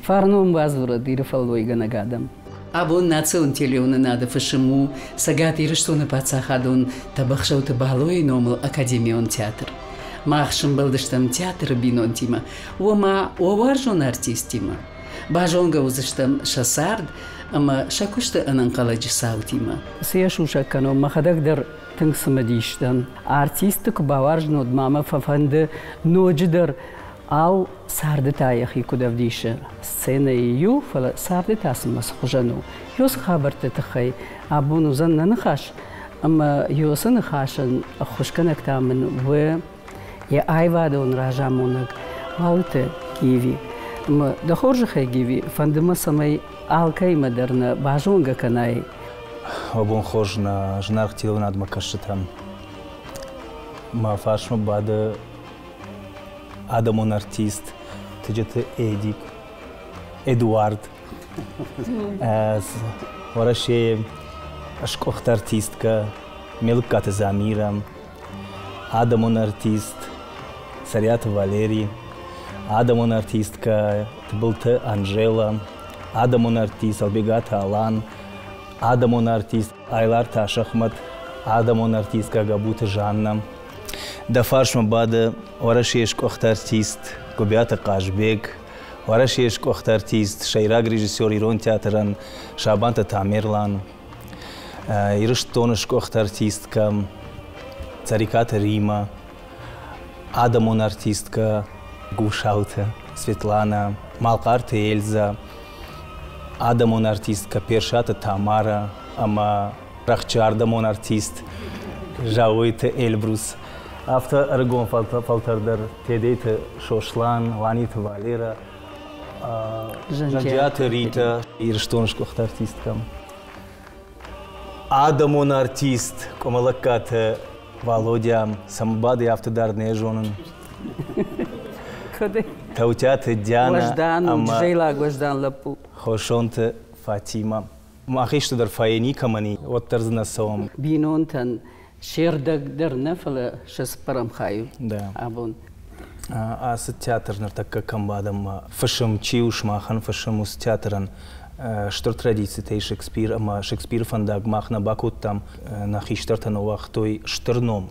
Фарнон бадзурӕд Иры фӕллойгӕнӕг адӕм. Абон национ телеуынынады фысым у Цӕгат Ирыстоны паддзахадон Тӕбӕхсӕуты Балойы номыл академион театр. Мах сымбӕлдыстӕм театры бинонтимӕ, уымӕ уӕ уарзон артисттимӕ. Базонгӕ уыдзыстӕм сӕ цард ӕмӕ сӕ куысты ӕнӕнхъӕлӕджы цаутимӕ. Цы йӕ сусӕг кӕнон, мӕхӕдӕг дӕр тынг цымыдис дӕн. Артистты куы бауарзын, уӕд ма мӕ фӕфӕнды ноджыдӕр Ау, царды та йӕхи куыд ӕвдисы? Сценӕйы иу, фӕлӕ царды та цымӕ цы хуызӕн у? Ёсы хабӕртты тыххӕй абон уыдзӕн нӕ ныхас, ӕмӕ Ёсы ныхасӕн ӕххуысгӕнӕг та мын у йӕ аивадон разамонӕг Уалыты Гиви. Ӕмӕ дӕ хорзӕхӕй, Гиви, фӕнды мӕ, цӕмӕй алкӕимӕ дӕр нӕ базонгӕ кӕнай. Абон хорз нӕ зынаргъ телеуынадмӕ кӕсджытӕм. Мӕ фарсмӕ бады адӕмон артист Тыджыты Эдик, Эдуард, Уӕрӕсейы сгуыхт артисткӕ Мелыккаты Замирӕ, адӕмон артист Цӕриаты Валери, адӕмон артисткӕ Тыбылты Анжела, адӕмон артист Албегаты Алан, адӕмон артист Айларты Асӕхмӕт, адӕмон артисткӕ Габуты Жаннӕ. Дӕ фарсмӕ бады Уӕрӕсейы сгуыхт артист Гуыбиаты Хъазбег, Уӕрӕсейы сгуыхт артист, сӕйраг режиссер Ирон театрӕн Сабанты Тамерлан, Ирыстоны сгуыхт артисткӕ Цӕрикъаты Римӕ, адӕмон артисткӕ Гусалты Светланӕ, Малхъарты Эльзӕ, адӕмон артисткӕ Персаты Тамарӕ ӕмӕ рӕхджы ардӕмон артист Заойты Эльбрус. Афтӕ ӕрыгон фӕлтӕр дӕр Тедеты Сослан, Ланиты Валера, Зӕнджиаты Ритӕ, Ирыстоны сгуыхт артисткӕ. Адӕмон артист Къуымӕлӕгкаты Валодя, цӕмӕ афтӕ дард нӕ зонын. Таутиаты Диана ӕмӕ уӕздан лӕппу. Хосонты Фатимӕ. Мах исты дӕр фӕйы никӕмӕн и, уӕддӕр дзы нӕ цӕуӕм. Бинонтӕн се рдӕг дӕр нӕ, фӕлӕ сӕ цыппӕрӕм хай абон. Ацы театр ныртӕккӕ кӕм бадӕм, фысым чи у сымахӕн, фысым уыцы театрӕн стыр традицитӕй Шекспир ӕмӕ Шекспиры фӕндаг мах нӕ бакодтам, нӕ хистӕртӕ ныууагътой стыр ном.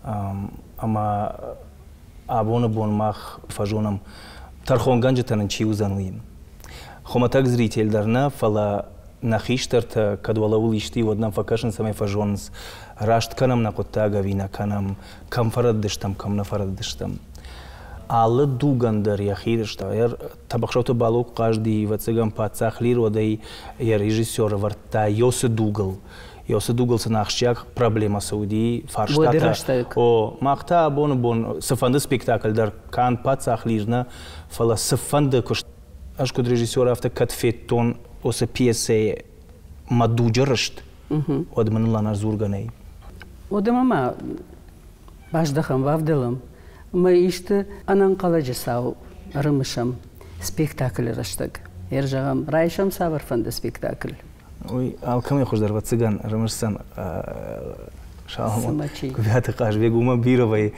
Ӕмӕ абоны бон мах фӕзонӕм, тӕрхонгӕнджытӕ нын чи уыдзӕн, уый. Хуымӕтӕг зритель дӕр нӕ, фӕлӕ нӕ хистӕртӕ кӕд уӕлӕуыл исты, уӕд нӕм фӕкӕсынц ӕмӕ фӕзонынц, раст кӕнӕм нӕ хъуыддаг ӕви нӕ кӕнӕм, кӕм фӕрӕддыстӕм, кӕм нӕ фӕрӕддыстӕм. Алы дугӕн дӕр йӕхи рыста. Тӕбӕхсӕуты Балок хъазыди, ӕвӕццӕгӕн, паддзах Лир, уӕд ӕй йӕ режиссер ӕвӕрдта Ёсы дугыл. Ёсы дугыл сын ахсджиаг проблемӕ цы уыди, фарстатӕ. О, мах та абоны бон цыфӕнды спектакль дӕр канд паддзах Лир нӕ, фӕлӕ цыфӕнды куыст ӕз куыд режиссер, афтӕ кӕд федтон уыцы пьесӕйы мӕ дуджы рыст, уӕд мын ыл ӕнӕдзургӕ нӕй. Уӕдӕ ма баздӕхӕм, бавдӕлӕм ӕмӕ исты ӕнӕнхъӕлӕджы цау ӕрымысӕм спектаклы рӕстӕг. Ер зӕгъӕм, райсӕм цавӕрфӕнды спектакль. Уый алкӕмӕй хуыздӕр ӕвӕццӕгӕн ӕрымысдзӕн Саламон Гуыбиаты Хъазбег, уымӕ бирӕ вӕййы.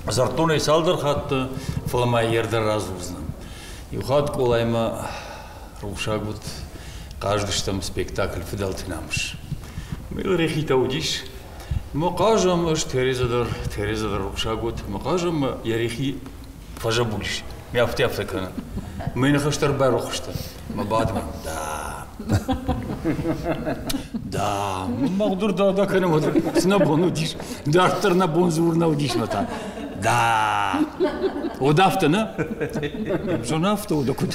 Дзырдтон ӕй цалдӕр хатты, фӕлӕ ма йе рдӕр радзурдзынӕн. Иу хатт Къолаимӕ рухсаг уыд, хъазыдыстӕм спектакль «Фыдӕлты намыс». Мыл рехитӕ уыдис. Мӕ хъазӕм ӕз Тереза дӕр, Тереза дӕр рухсаг уыд. Мӕ хъазӕм йӕ рехи фӕзӕбул ис. Ме афтӕ афтӕ кӕны. Мӕ ныхӕстӕ ӕрбайрох сты. Мӕ бадмӕ. Да. Да. Мах дӕр да кӕнӕм, уӕд цы нӕ бон уыдис. Дарддӕр нӕ бон дзурын нӕ уыдис мӕ та. Да. Уӕд афтӕ нӕ? Зон афтӕ уыд куыд.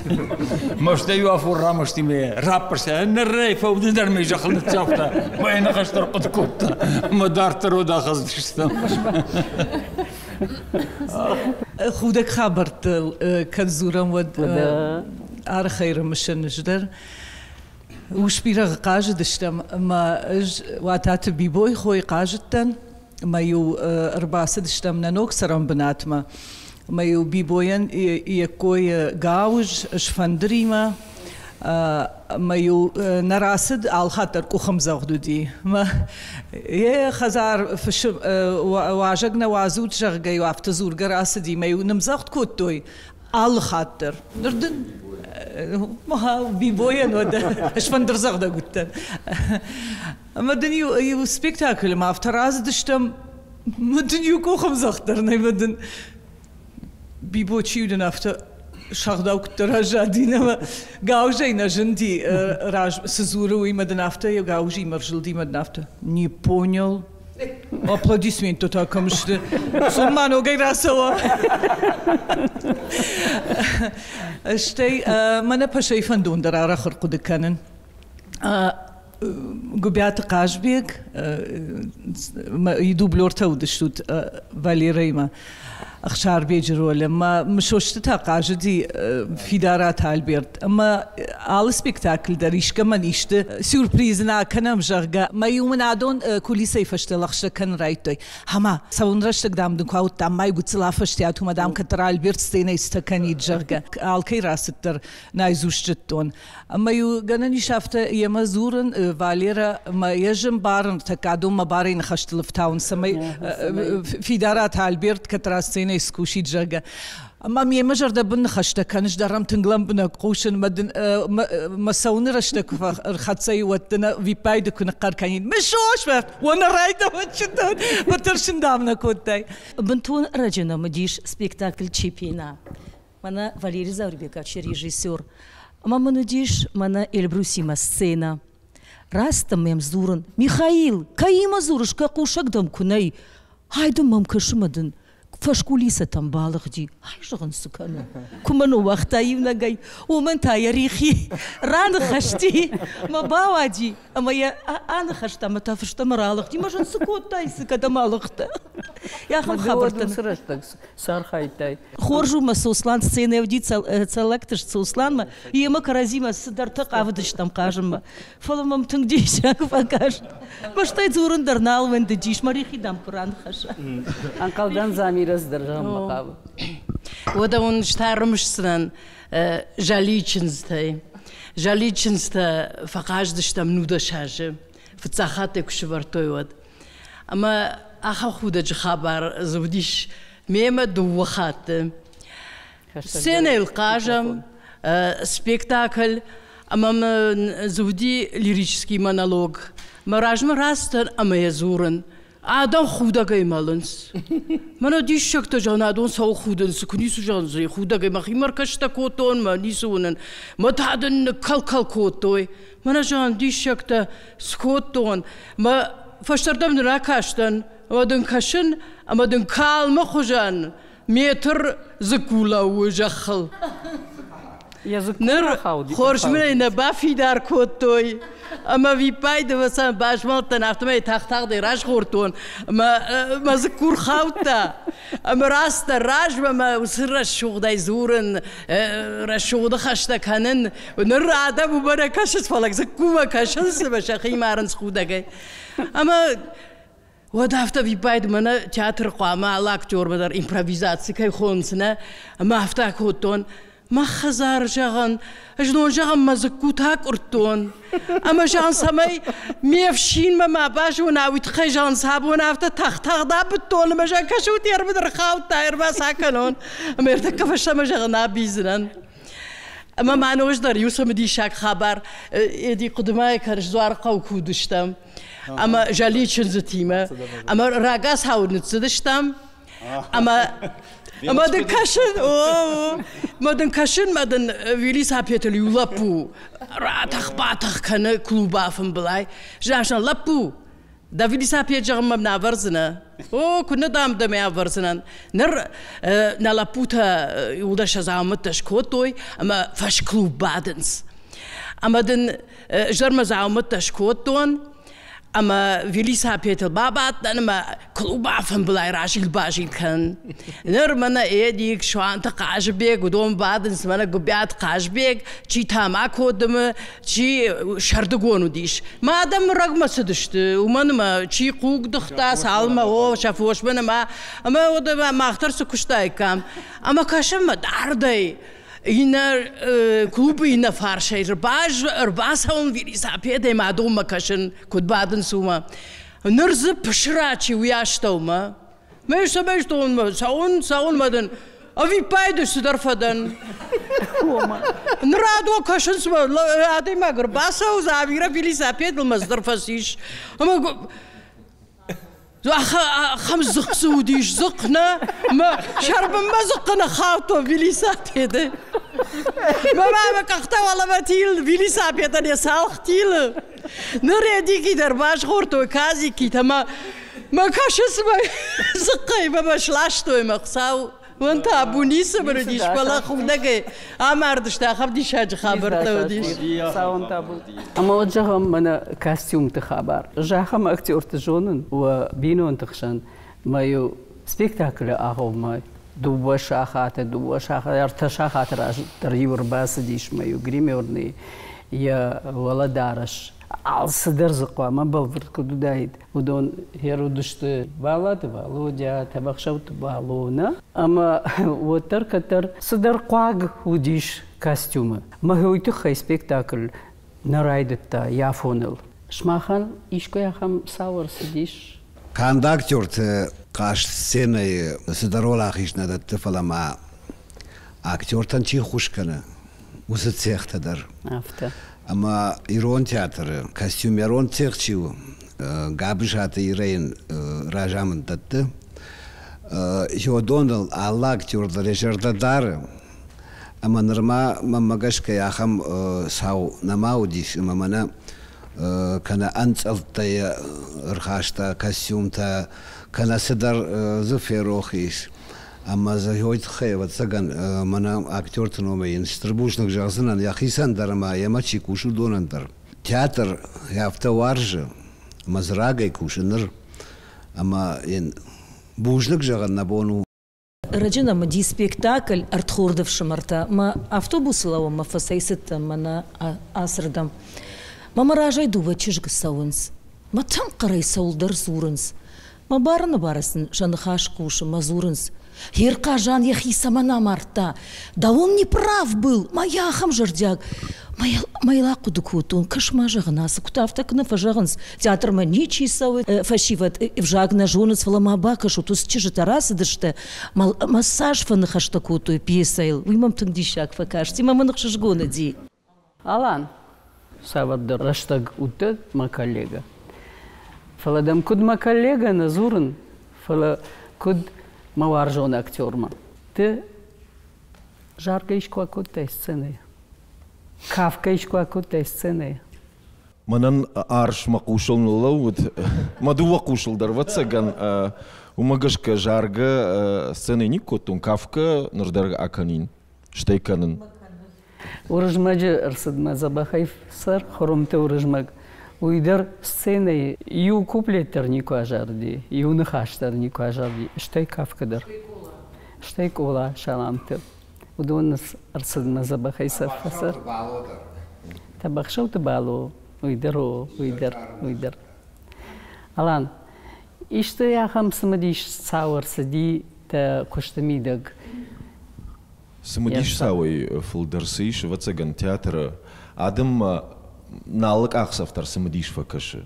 Мӕстӕй иу афон рамӕсти мӕ раппӕрста. Ныррӕй фӕуды дӕр мӕ зӕххыл ныццавта. Мӕ ныхӕстӕ ӕрхъуыды кодта. Мӕ дарддӕр уӕд ахӕцдыстӕм. Худӕг хабӕрттыл кӕд дзурӕм, уӕд арӕхӕй рымысын ӕз дӕр. Усбирӕгъы хъазыдыстӕм ӕмӕ ӕз Уататы Бибойы хойы хъазыдтӕн ӕмӕ-иу ӕрбацыдыстӕм нӕ ног цӕрӕнбынатмӕ. Ӕмӕ-иу Бибойӕн йе ккойы гауыз сфӕндыримӕ ӕмӕ-иу нӕ рацыд алхатт дӕр къухӕмдзӕгъд уыди. Мӕ йӕ хӕдзар фысы уазӕг нӕ уадзут, зӕгъгӕ-иу афтӕ дзургӕ рацыди, мӕ-иу нымдзӕгъд кодтой. Алы хатт дӕр. Ныр дын Бибойӕн уӕд ӕз фӕндырдзӕгъдӕг уыдтӕн. Ӕмӕ дын иу спектаклы ма афтӕ рацыдыстӕм, мӕ дын иу къухӕмдзӕгъд дӕр нӕй, мӕ дын Бибо чи уыдын, афтӕ сагъдау куыддӕр аззади, ӕмӕ гауызӕй нӕ зынди, раз цы дзуры, уый мӕ дын афтӕ йӕ гауызимӕ рзылди мӕ дын афтӕ не понял. Аплодисменттӕ та кӕм сты? Цом ма ногӕй рацӕуа. Стӕй мӕнӕ Пӕсӕйы фӕндон дӕр арӕх ӕрхъуыды кӕнын. Гуыбиаты Хъазбег, дублертӕ уыдыстут Валерӕимӕ Ӕхсарбеджы ролы, ӕмӕ Мысосты та хъазыди Фидараты Альберт. Ӕмӕ алы спектакль дӕр искӕмӕн исты сюрприз нӕ кӕнӕм, зӕгъгӕ, мӕ-иу мын адон кулисӕйы фӕстӕ лӕгъстӕ кӕнын райдыдтой. Ӕмӕ цӕуын рӕстӕг, дам, дын куы ауыдтам, мӕй гуыццыл афӕстиат, уымӕ, дам, кӕддӕр Альберт сценӕйы цытӕ кӕнид, зӕгъгӕ. Алкӕй рацыд дӕр наизусть зыдтон. Ӕмӕ-иу гӕнӕн ис афтӕ йемӕ дзурын, Валерӕ, мӕ йӕ зын барын, тӕккӕ адон мӕ барӕй ныхӕстыл ӕфтауын, цӕмӕй Фидараты Альберт кӕддӕра сценӕйы скусид, зӕгъгӕ. Ӕмӕ мемӕ зӕрдӕбын ныхӕстӕ кӕныс дӕр ӕм тынг лӕмбынӕг хъусын, мӕ дын мӕ цӕуыны рӕстӕг куы ӕрхӕццӕ и, уӕд дын виппайды куы ныхъхъӕр кӕнин, «Мысош!» Уӕ райдӕвӕччытӕн, мӕ тӕрсын дам нӕ кодтай. Бынтон ӕрӕджы нӕм уыдис спектакль «Чепена». Мӕнӕ Валерий Заурбекович режиссер. Ӕмӕ мын уыдис мӕнӕ Эльбрусимӕ сценӕ. Раст мӕм дзурын, Михаил, кӕимӕ дзурыс, кӕ хъусӕг дӕм куы нӕй? Ай дын мӕм кӕсы мӕ дын фӕскулисӕтӕм балыгъди. Ай зӕгъын цы кӕны? Куы мӕ ныууагъта иунӕгӕй, уымӕн та йӕ рихи раныхӕсти мӕ бауади ӕмӕ йӕ аныхӕста ӕмӕ та фӕстӕмӕ ралыгъди. Мӕ зын цы кодтай, цы кӕдӕм алыгъдтӕ? Ахӕм хабӕрттӕ. Рӕстӕг цы архайдтай? Хорз у мӕ Сослан сценӕ уыди Цӕллӕгты Сосланмӕ, йемӕ кӕрӕдзимӕ цыдӕртӕ хъавыдыстӕм хъазынмӕ. Фӕлӕ мӕм тынг диссаг фӕкаст. Мӕстӕй дзурын дӕр нал уӕндыдис, мӕ рихи дам куы раныхӕса. Ӕнхъӕлдӕн Замирӕ цыдӕр зӕгъынмӕ хъавы. Уӕдӕ уын ӕз та ӕрымысдзынӕн Жалийы чындзытӕй. Жалийы чындзытӕ фӕхъаздыстӕм 19 азы. Фыццаг хатт ӕй куы сӕвӕрдтой, уӕд. Ӕмӕ ахӕм худӕджы хабар дзы уыдис мемӕ дыууӕ хатты. Сценӕйыл хъазӕм, спектакль, ӕмӕ мын дзы уыди лирический монолог. Мӕ размӕ рацыдтӕн ӕмӕ йӕ дзурын. Адӕм худӕгӕй мӕлынц. Мӕнӕ диссӕгтӕ зӕгъын, адон цӕуыл худынц, куы ницы зӕгъынц, худӕгӕй мӕхимӕ ӕркӕстӕ кодтон, мӕ ницы уынын. Мӕ та дын ныккӕл-кӕл кодтой. Мӕнӕ зӕгъын, диссӕгтӕ скодтон. Мӕ фӕстӕрдӕм нын ракастӕн, ӕмӕ дын кӕсын, ӕмӕ дын калмы хуызӕн метр дзыкку лӕууы зӕххыл. Ныр хорз мын ӕй нӕ бафидар кодтой, ӕмӕ виппайды сӕ базмӕлдтӕн, афтӕмӕй тагъд-тагъдӕй разгъордтон, ӕмӕ мӕ дзыкку рхаудта. Ӕмӕ растдӕр размӕ мӕ уыцы рӕсугъдӕй дзурын, рӕсугъды хӕстӕ кӕнын. Ныр адӕм уымӕ нӕ кӕсынц, фӕлӕ дзыккумӕ кӕсынц ӕмӕ сӕхи марынц худӕгӕй. Ӕмӕ уӕд афтӕ виппайды мӕнӕ театры хъуамӕ алы актермӕ дӕр импровизаци кӕй хонынц, нӕ? Ӕмӕ афтӕ кодтон. Мӕ хӕдзар, зӕгъын, знон, зӕгъын, мӕ дзыккутӕ къуырдтон. Ӕмӕ, зӕгъын, цӕмӕй ме фсинмӕ ма базона, уый тыххӕй, зӕгъын, сӕ бон афтӕ тагъд-тагъд абыдтон ӕмӕ, зӕгъын, кӕсут, ӕрмын ӕрхаудта, ӕрбаца кӕнон. Ӕмӕ ӕртӕккӕ фӕстӕмӕ, зӕгъын, абийдзынӕн. Ӕмӕ ма ноджыдӕр иу цымыдисаг хабар Эди хъуыдымӕ кӕныс, Дзуарыхъӕуы куы уыдыстӕм ӕмӕ Жалийы чындзытимӕ ӕмӕ рагацау ныццыдыстӕм ӕмӕ ӕмӕ дын кӕсын, о, мӕ дын кӕсын, мӕ дын Велисапетыл иу лӕппу ратӕх-батӕх кӕны клубы афынбылӕй. Загъта, лӕппу, дӕ Велисапет зӕгъын мӕм нӕ авӕрдзынӕ? О, куыннӕ дам дӕм ӕвӕрдзынӕн. Ныр нӕ лӕппутӕ иуылдӕр сӕ дзаумӕттӕ скодтой ӕмӕ фӕсклуб бадынц. Ӕмӕ дын зӕрмӕ дзаумӕттӕ скодтон, ӕмӕ велисапетыл бабадтӕн ӕмӕ клуб афӕмбылӕй разил-базил кӕнын. Ныр мӕнӕ Эдик, Суанты Хъазыбег, уыдон бадынц, мӕнӕ Гуыбиат Хъазбег, чи тамако дымы, чи сӕрдыгон уыдис. Мӕ адӕм рӕгмӕ цыдысты, уымӕн ӕмӕ чи хъуг дыгъта, цалынмӕ о, сӕ фосмӕ нӕма, ӕмӕ уӕдӕ мах дӕр цы куыстаиккам. Ӕмӕ кӕсӕм дардӕй иннӕ клубы иннӕ фарсӕй ӕрбацӕуын велосипедӕй ма донмӕ кӕсын, куыд бадынц, уымӕ. Ныр дзы пысыра чи уый астӕумӕ. Ме цӕмӕй стонмӕ цӕуын, цӕуын мӕ дын. Ӕвиппайды цыдӕр фӕдӕн. Ныр адон кӕсынц, адӕймаг ӕрбацӕуы, Замирӕ велосипедыл мӕ цыдӕр фӕцис. Ӕмӕ ахӕм дзыхъ цы уыдис, дзыхъ нӕ, мӕ сӕрбынмӕ дзыхъхъы ныххаудтон велосипеды. Мӕ мӕ къӕхтӕ уӕлӕмӕ тил, велосипедӕн йӕ цалх тилы. Ныр Эдики дӕр базгъордтой Казикитӕ мӕ мӕ кӕсыс мӕ дзыхъхъӕй мӕ мӕ сластой мӕ Хуыцау Уын табу ницы мын уыдис, фӕлӕ худӕгӕй амардысты, ахӕм диссаджы хабӕрттӕ уыдис. Цауын табу. Ӕмӕ уӕд зӕгъӕм мӕнӕ костюмты хабар. Зӕгъӕм, актерты зонын, уӕ бинонты хсӕн мӕ-иу спектаклы агъоммӕ дыууӕ сахаты, дыууӕ сахаты, ӕртӕ сахаты раздӕр иу ӕрбацыдис мӕ-иу гримерный йӕ уӕлӕдарӕс алцыдӕр дзы хъуамӕ бӕлвырд куыд уыдаид. Уыдон уыдысты Балаты Валодя, Тӕбӕхсӕуты Балона. Ӕмӕ уӕддӕр кӕддӕр цыдӕр хъуаг уыдис костюмы. Мӕ уый тыххӕй спектакль нӕ райдыдта йӕ афоныл. Сымахӕн искуы ахӕм цау ӕрцыдис? Канд актерты хъазт сценӕйы цыдӕр уӕлахиз нӕ дӕтты, фӕлӕ ма актертӕн чи ххуыс кӕны, уыцы цехтӕ дӕр. Афтӕ. Ӕмӕ ирон театры костюмерон цех чи у, Габысаты Ирӕйын разамынд дӕтты. Йодоныл алы актер дӕр йӕ зӕрдӕ дары. Ӕмӕ нырма мӕнмӕ гӕсгӕ ахӕм цау нӕма уыдис, ӕмӕ мӕнӕ кӕнӕ ӕнцъылдтӕ ӕрхаста костюмтӕ, кӕнӕ цыдӕр дзы ферох ис. Ӕмӕ дзы уый тыххӕй, ӕвӕццӕгӕн, мӕнӕ актерты номӕй йын стыр бузныг зӕгъдзынӕн йӕхицӕн дӕр ӕмӕ йемӕ чи кусы, уыдонӕн дӕр. Театр афтӕ уарзы, ӕмӕ дзы рагӕй кусы ныр, ӕмӕ йын бузныг зӕгъын нӕ бон у. Ӕрӕджы нӕм уыди спектакль «Ӕрдхорды фсымӕртӕ». Мӕ автобусы лӕууынмӕ фӕцӕйцыдтӕн мӕнӕ ацырдӕм. Мӕ мӕ разӕй дыууӕ чызгы цӕуынц. Мӕ тынг хъӕрӕй цӕуылдӕр дзурынц. Мӕ барыны сын сӕ ныхас хъусы мӕ дзурынц: Ерхъазан йӕхи цӕмӕн амардта? Да он не прав был, мӕ ахӕм зӕрдиаг. Мӕ йыл ахъуыды кодтон, кӕс ма зӕгъын, ацы куыд афтӕ куы нӕ фӕзӕгъынц, театрмӕ ничи цӕуы, фӕсивӕд ӕвзаг нӕ зонынц, фӕлӕ ма бакӕсут, уыцы чызджытӕ рацыдысты, мӕ цас фӕныхӕстӕ кодтой пьесӕйыл, уый мӕм тынг диссаг фӕкасти, мӕ мын ӕхсызгон уыди. Алан, цавӕрдӕр рӕстӕг уыдтӕ мӕ коллегӕ. Фӕлӕ дӕм куыд мӕ коллегӕ нӕ дзурын, фӕлӕ куыд мӕ уарзон актермӕ. Ты заргӕ искуы акодтай сценӕйы? Кафгӕ искуы акодтай сценӕйы? Мӕнӕн арс мӕ хъусыл ныллӕууыд, мӕ дыууӕ хъусыл дӕр, ӕвӕццӕгӕн, уымӕ гӕсгӕ заргӕ сценӕйы никкодтон, кафгӕ ныр дӕр акӕнин, стӕй кӕнын. Уырызмӕджы ӕрцыдмӕ дзӕбӕхӕй сӕр Хуырымты Уырызмӕг. Уый дӕр сценӕйы иу куплет дӕр никуы азарыди, иу ныхас дӕр никуы азарыди, стӕй кафгӕ дӕр. Стӕй Къола Саламты. Уыдон ӕрцыдмӕ дзӕбӕхӕй сӕр фӕцӕр. Тӕбӕхсӕуты Бало, уый дӕр о, уый дӕр, уый дӕр. Алан, исты ахӕм цымыдис цау ӕрцыди дӕ куысты мидӕг? Цымыдис цауӕй фылдӕр цы ис, ӕвӕццӕгӕн, театры адӕммӕ налы къахдзӕф дӕр цымыдис фӕкӕсы.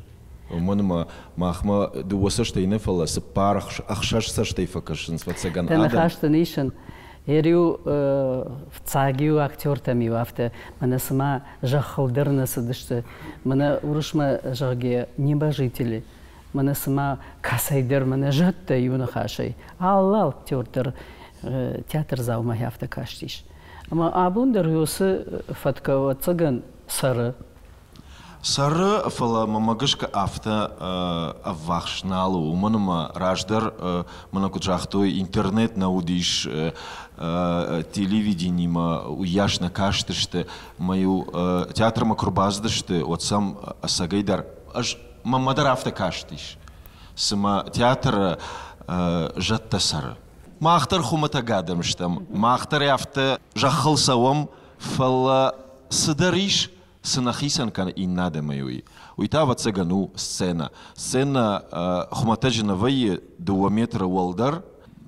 Уымӕн ӕмӕ махмӕ дыууӕ цӕстӕй нӕ, фӕлӕ цыппар, ӕхсӕз цӕстӕй фӕкӕсынц, ӕвӕццӕгӕн, адӕм. Дӕ ныхӕстӕ исын. Ӕриу фыццаг-иу актертӕм-иу афтӕ, мӕнӕ цыма зӕххыл дӕр нӕ цыдысты, мӕнӕ уырысмӕ, зӕгъгӕ, небожители, мӕнӕ цыма кӕцӕйдӕр мӕнӕ зӕдтӕ иу ныхасӕй. Алы актер дӕр театрдзаумӕ афтӕ кастис. Ӕмӕ абон дӕр уыцы фӕткӕ, ӕвӕццӕгӕн, цӕры. Цӕры, фӕлӕ мӕмӕ гӕсгӕ афтӕ ӕввахс нал у, уымӕн ӕмӕ раздӕр, мӕнӕ куыд загътой, интернет нӕ уыдис, телевидениимӕ уыйас нӕ кастысты, ӕмӕ-иу театрмӕ куы рбацыдысты, уӕд сӕм ӕцӕгӕйдӕр ӕз мӕнмӕ дӕр афтӕ кастис, цыма театры зӕдтӕ цӕры. Мах дӕр хуымӕтӕг адӕм стӕм, мах дӕр афтӕ зӕххыл цӕуӕм, фӕлӕ цыдӕр ис, цы нӕ хицӕн кӕны иннӕ адӕмӕй, уый. Уый та, ӕвӕццӕгӕн, у сценӕ. Сценӕ хуымӕтӕджы нӕ вӕййы дыууӕ метры уӕлдӕр,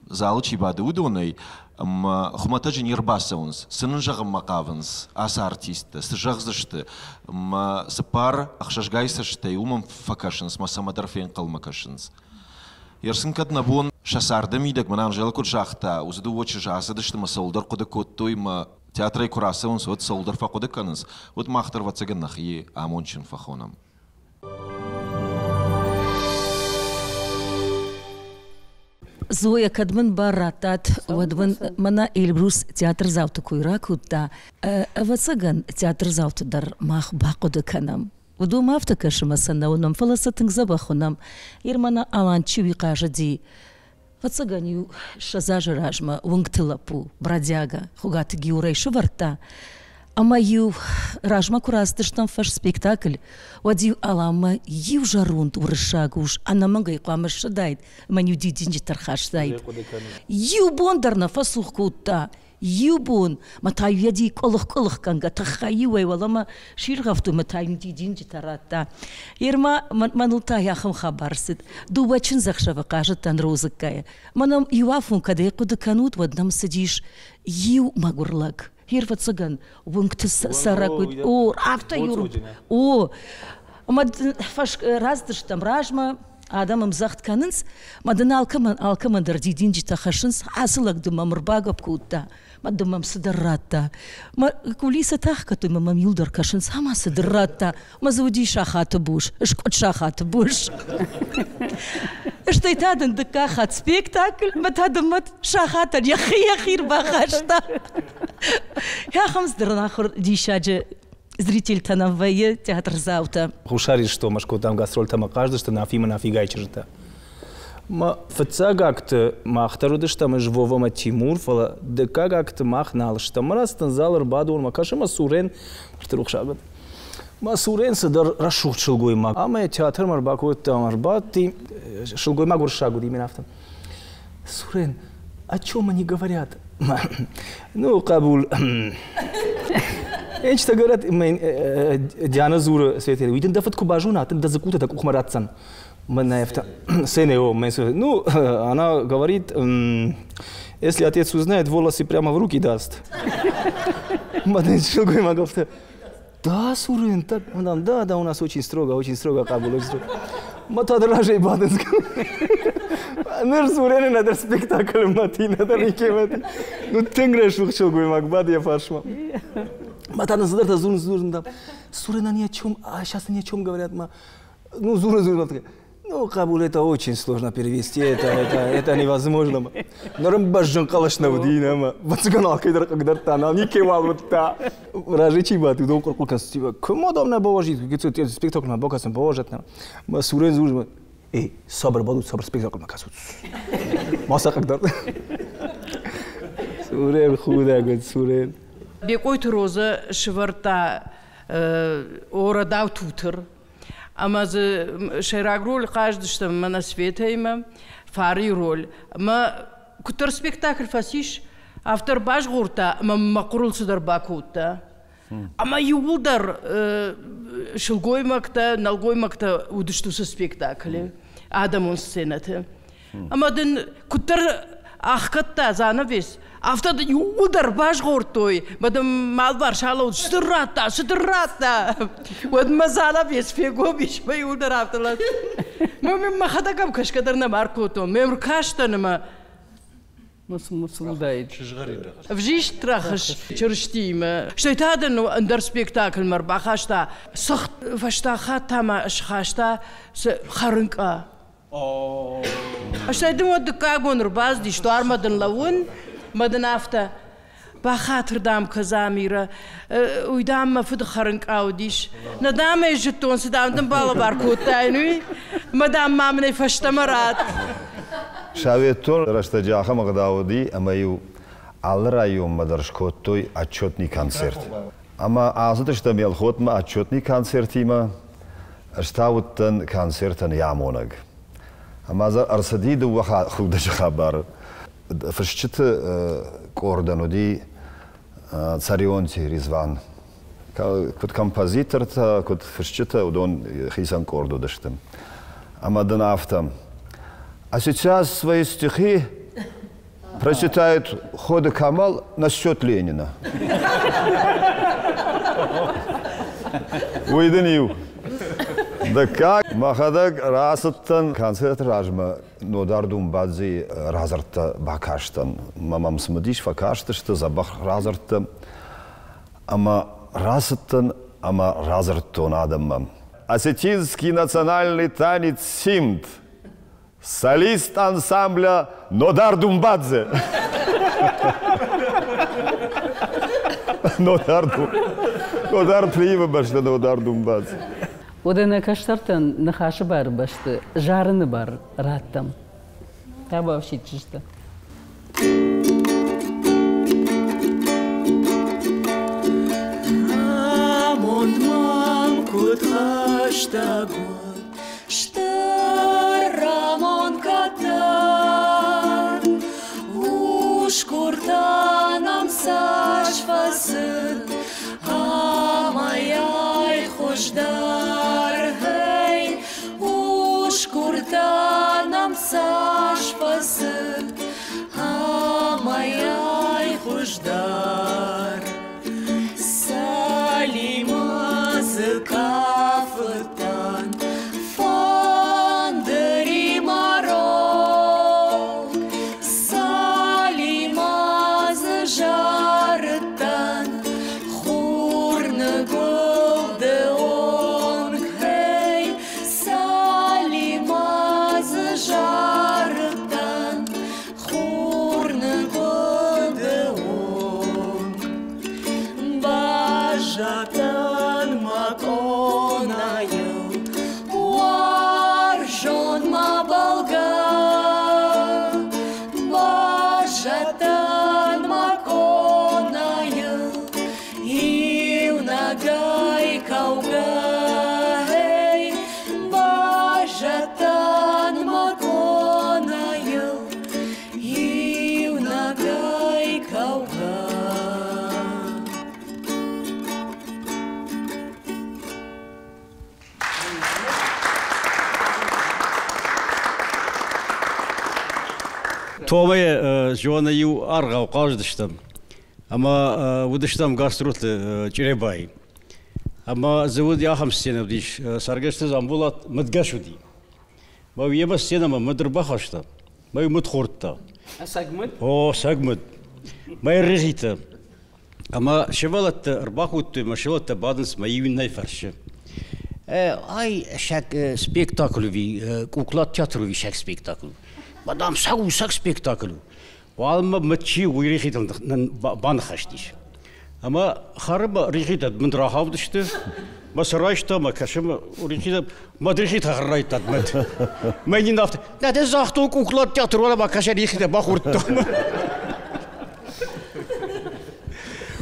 залы чи бады, уыдонӕй, ӕмӕ хуымӕтӕджы не рбацӕуынц, цы нын зӕгъынмӕ хъавынц ацы артисттӕ, цы зӕгъдзысты, ӕмӕ цыппар ӕхсӕзгай цӕстӕй уымӕн фӕкӕсынц ӕмӕ цӕмӕдӕр фенхъӕлмӕ кӕсынц. Ерсын кӕд нӕ бон Сӕ царды мидӕг мӕн Анжела куыд загъта, уыцы дыууӕ чызджы ацыдысты мӕ цӕуылдӕр хъуыды кодтой мӕ театрӕй куы рацӕуынц, уӕд цӕуылдӕр фӕхъуыды кӕнынц, уӕд мах дӕр, ӕвӕццӕгӕн, нӕхи амондджын фӕхонӕм. Зоя, кӕд мын бар радтат, уӕд мын мӕнӕ Эльбрус театрдзауты кой ракодта. Ӕвӕццӕгӕн, театрдзауты дӕр мах бахъуыды кӕнӕм. Уыдон ма афтӕ кӕсы мӕ сӕ нӕ уынӕм, фӕлӕ сӕ тынг дзӕбӕх уынӕм. Ир мӕнӕ Аланчиуи хъазыди. Ӕвӕццӕгӕн-иу 20 азы размӕ уынгты лӕппу, бродяга, Хуыгаты Георӕй сывӕрдта. Ӕмӕ-иу размӕ куы рацыдыстӕм фӕс-спектакль, уӕд-иу Аламмӕ иу зӕронд уырыссаг ус ӕнӕмӕнгӕй хъуамӕ ссыдаид ӕмӕ-иу дидинджытӕ рхастаид. Иу бон дӕр нӕ фӕцух кодта, иу бон мӕ та йӕ къуылых-къуылыхгӕнгӕ тыххӕй-иуӕй уӕлӕмӕ сиргъӕвтой мӕ та йын дидинджытӕ радта. Ерма мӕныл та ахӕм хабар цыд. Дыууӕ чындзӕхсӕвы хъазыдтӕн розыккайы. Мӕнӕм иу афон кӕд ӕй хъуыды кӕнут, уӕд нӕм цыдис иу мӕгуыр лӕг. Ӕвӕццӕгӕн, уынгты цӕрӕг уыд. О, афтӕ иу. О, ӕмӕ рацыдыстӕм размӕ, адӕм ӕмдзӕгъд кӕнынц, мӕ дын алкӕмӕн, алкӕмӕн дӕр дидинджытӕ хӕссынц, ацы лӕг дын мӕм ӕрбагӕпп кодта, мӕ дын мӕм цыдӕр радта. Мӕ кулисӕтӕ ӕхгӕдтой, мӕ мӕм иуылдӕр кӕсынц, ӕмӕ цыдӕр радта. Мӕ дзы уыди сахаты бус, скъуыд сахаты бус. Стӕй та дын дыккаг хатт спектакль, мӕ та дын мӕ сахатӕн йӕхи йӕхи рбахаста. Ахӕм цыдӕр ӕнахуыр диссаджы зрительтӕ нӕм вӕййы театрдзаутӕ. Хуссар Ирыстонмӕ скодтам гастрольтӕ ӕмӕ хъаздысты Нафимӕ Нафигайы чызджытӕ. Мӕ фыццаг акты мах дӕр уыдыстӕм ӕз Вова ӕмӕ Тимур, фӕлӕ дыккаг акты мах нал стӕм. Мӕ рацыдтӕн залы ӕрбадон, мӕ кӕсы мӕ Сурен, стыр рухсаг уыд. Мӕ Сурен цыдӕр рӕсугъд сылгоймаг. Ӕмӕ йӕ театрмӕ ӕрбакодтам, ӕрбадти. Сылгоймаг уырыссаг уыди, мин афтӕ. Сурен, о чем они говорят? Ну, хъӕбул, Энчитӕ говорят, Диана дзуры Светӕ, уый дын дӕ фыд куы базона, дын дӕ дзыккутӕ дӕ къухмӕ ратдзӕн. Мӕнӕ афтӕ, сцене, о, ну, она говорит, если отец узнает, волосы прямо в руки даст. Маден сылгоймаг афтӕ, да, Сурен, так, да, да, у нас очень строго, хъӕбул, очень строго. Ма та разӕй бадынц. Ныр Сурены нӕдӕр спектаклы мӕти, нӕдӕр никемӕти. Ну, тынг рӕсугъд сылгоймаг бады йӕ фарсмӕ. Ма та цыдӕртӕ дзурынц, дзурын да. Сурен, они о чем, а сейчас они о чем говорят, ма? Ну, дзурын, дзурын, ну, хъӕбул, это очень сложно перевести, это невозможно. Нырым бӕзджын хъӕлӕс нӕ уыди, нӕма. Вӕццӕгӕн алкӕй дӕр хъыгдардта, нал никӕйуал уыдта. Разы чи бадт, уыдон хъуыр-хъуыр кӕнынц, типа, куы ма дам нӕ бауарзид, спектакльмӕ бакӕсын, бауарзат нӕ. Мӕ сурӕн дзуры, эй, сабыр бадут, сабыр спектакльмӕ кӕсут. Ма сӕ хъыгдард. Сурен худӕг уыд, Сурен. Бекъойты Розӕ сывӕрдта Орадау тутыр. Ӕмӕ дзы сӕйраг роль хъаздыстӕм мӕнӕ Светӕимӕ, Фарийы роль. Ӕмӕ куыддӕр спектакль фӕцис, афтӕ ӕрбазгъордта ӕмӕ мӕ хъуырыл цыдӕр бакодта. Ӕмӕ иууылдӕр сылгоймӕгтӕ, нӕлгоймӕгтӕ уыдысты уыцы спектаклы адӕмон сценӕты. Ӕмӕ дын куыддӕр ӕхгӕдта занавес, афтӕ дын иууылдӕр базгъордтой, мӕ дын малвар салӕуд стыр радта, стыр радта. Уӕд мӕ занавес фегом ис, мӕ иууылдӕр афтӕ Мӕ мӕхӕдӕг ӕм кӕсгӕ дӕр нӕма ӕркодтон. Ме ркастӕн ӕмӕ Ӕвзист рӕхыс Чырыстиимӕ. Стӕй та дын ӕндӕр спектакльмӕ ӕрбахаста цыхт, фӕстаг хатт та ма схаста хӕрынкъа. Стӕй дын уӕд дыккаг бон ӕрбацыдис, дуармӕ дын лӕууын, мӕ дын афтӕ, бахатыр, дам, кӕ, Замирӕ, уый, дам, мӕ фыды хӕрынкъа уыдис. Нӕ, дам, ӕй зыдтон, цы, дам, дын балӕвар кодтаин, уый, ӕмӕ, дам, ма мын ӕй фӕстӕмӕ ратт. Советон рӕстӕджы ахӕм ӕгъдау уыди, ӕмӕ-иу алы районмӕ дӕр скодтой отчетный концерт. Ӕмӕ ацыдыстӕм Елхотмӕ отчетный концертимӕ, ӕз та уыдтӕн концертӕн йӕ амонӕг. Ӕмӕ дзы ӕрцыди дыууӕ худӕджы хабары. Фысджыты къордӕн уыди Царионти Резван. Куыд композитортӕ, куыд фысджытӕ, уыдон хицӕн къорд уыдысты. Ӕмӕ дын афтӕ. А сейчас свои стихи прочитает Ходы Камал насчет Ленина. Уый дын иу. Дыккаг. Мӕхӕдӕг рацыдтӕн концерты размӕ Нодар Думбадзейы радзырдтӕ бакастӕн. Мӕ мӕм цымыдис фӕкастысты дзӕбӕх радзырдтӕ. Ӕмӕ рацыдтӕн ӕмӕ радзырдтон адӕммӕ. Осетинский национальный танец «Симд». Солист ансамбля Нодар Думбадзе. Нодар, Нодар Плиевы бӕсты Нодар Думбадзе. Уӕдӕ нӕ кӕстӕртӕн ныхасы бары бӕсты зарыны бар раттӕм. Табуафсидджызтӕ. Амонд мӕм куыд хӕстӕг уыд, Стыр амонд кӕддӕр, Усгуртӕ нӕм цас фӕцыд, Амӕй-ай хуыздӕр, гъей, Усгуртӕ нӕм цас фӕцыд, Амӕй-ай хуыздӕр. Салимы дзы кафыдтӕн фӕндыримӕ рог, Салимӕ дзы зарыдтӕн хурныгуылды онг, Гъей, Салимӕ дзы зарыдтӕн хурныгуылды онг. Баззадтӕн мӕ къонайыл, уарзон ма бӕлгӕ. Баззадтӕн мӕ къонайыл, иунӕгӕй кӕугӕ. Гъей, баззадтӕн мӕ къонайыл, иунӕгӕй кӕугӕ. Томайы зоны иу аргъау хъазыдыстӕм ӕмӕ уыдыстӕм гастролты Чъребайы. Ӕмӕ дзы уыд ахӕм сценӕ уыдис, Цӕргӕсты Дзамболат мыдгӕс уыди. Мӕ йемӕ сценӕмӕ мыд ӕрбахаста, мӕ мыд хордта. Сӕгмыд? О, сӕгмыд. Мӕ рихитӕ. Ӕмӕ сывӕллӕттӕ ӕрбахудтой, мӕ сывӕллӕттӕ бадынц мӕ иу иннӕйы фӕрсы. Ай сӕг спектакль уыди, куклат театр уыди сӕг спектакль. Мадам, сӕг у сӕг спектакль у. Уалынмӕ мыд чи уый рихитыл баныхӕстис. Ӕмӕ хӕры мӕ рихитӕ мын рахаудысты, мӕ сӕ райста, мӕ кӕсы мӕ рихитӕ, мӕ рихитӕ хӕррайдтат мӕт. Мӕ нин афтӕ, нӕ дӕ загътон куклат театр уӕлӕ ма кӕсӕ рихитӕ бахордтон.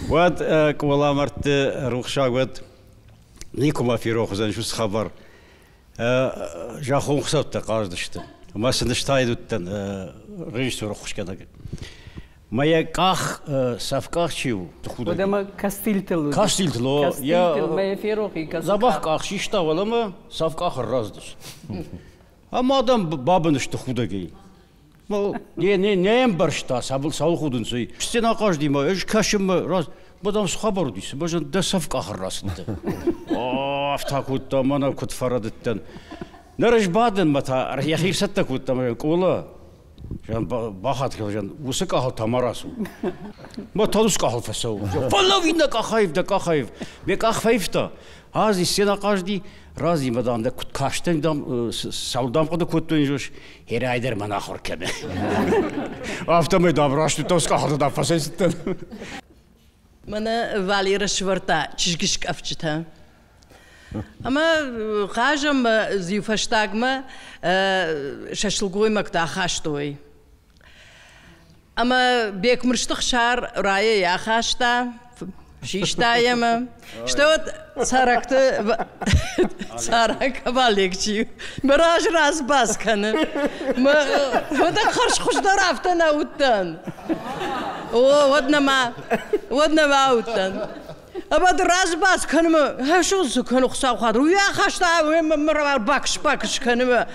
Уӕд къоламӕрдты рухсаг уӕд никуы ма ферох уыдзӕнис уыцы хабар. Зӕххон хуыцӕуттӕ хъазыдысты. Ӕмӕ сын стайд уыдтӕн режиссеры ӕххуысгӕнӕг. Мӕ йӕ къах, цӕф къах чи у, худӕг. Уӕдӕ мӕ кастильтыл уыди. Кастильтыл, о. Кастильтыл, мӕ йӕ ферох и. Дзӕбӕх къах систа уӕлӕмӕ, цӕф къах ӕрраздис. Ӕмӕ адӕм бабын сты худӕгӕй. Не, не, не ӕмбӕрста, цӕуыл худынц, уый. Сцена хъазтимӕ, ӕз кӕсынмӕ, раз, мадам цы хабар уыдис, базон, дӕ цӕф къахы рацыдтӕ. О, афтӕ кодта, мӕнӕ куыд фӕрӕдыдтӕн. Ныр ӕз бадын мӕ та йӕхи цӕттӕ кодта, мӕ къола, бахатыр кӕн, уыцы къахыл та ма рацу. Мӕ та уыцы къахыл фӕцӕуы. Фӕлӕуу иннӕ къахаив, дӕ къахаив. Ме къах фӕивта. Ази сцена хъазти, рази мӕ дам, дӕ куыд кастӕн, дам, цӕуыл дам хъуыды кодтон, зос, Херӕй дӕр мӕн ахуыр кӕны. Афтӕмӕй, дам, раст уыдтӕн, скъахты дам фӕцӕйцыдтӕн. Мӕнӕ Валеры сывӕрдта чызгыскъӕфджытӕ. Ӕмӕ хъазӕм иу фӕстагмӕ сӕ сылгоймӕгтӕ ахастой. Ӕмӕ Бекмырзты Хсар райӕй ахаста, систа йемӕ. Стӕй уӕд цӕрӕгты цӕрӕг Валек чи мӕ раз разбас кӕны. Мӕ уӕдӕ хӕрзхуыздӕр афтӕ нӕ уыдтӕн. О, уӕд нӕма, уӕд нӕма уыдтӕн. Ӕмӕ ды разбас кӕнымӕ, хӕсыл цы кӕны Хуыцау хатыр, уый ахаста, бакс-бакс кӕнымӕ.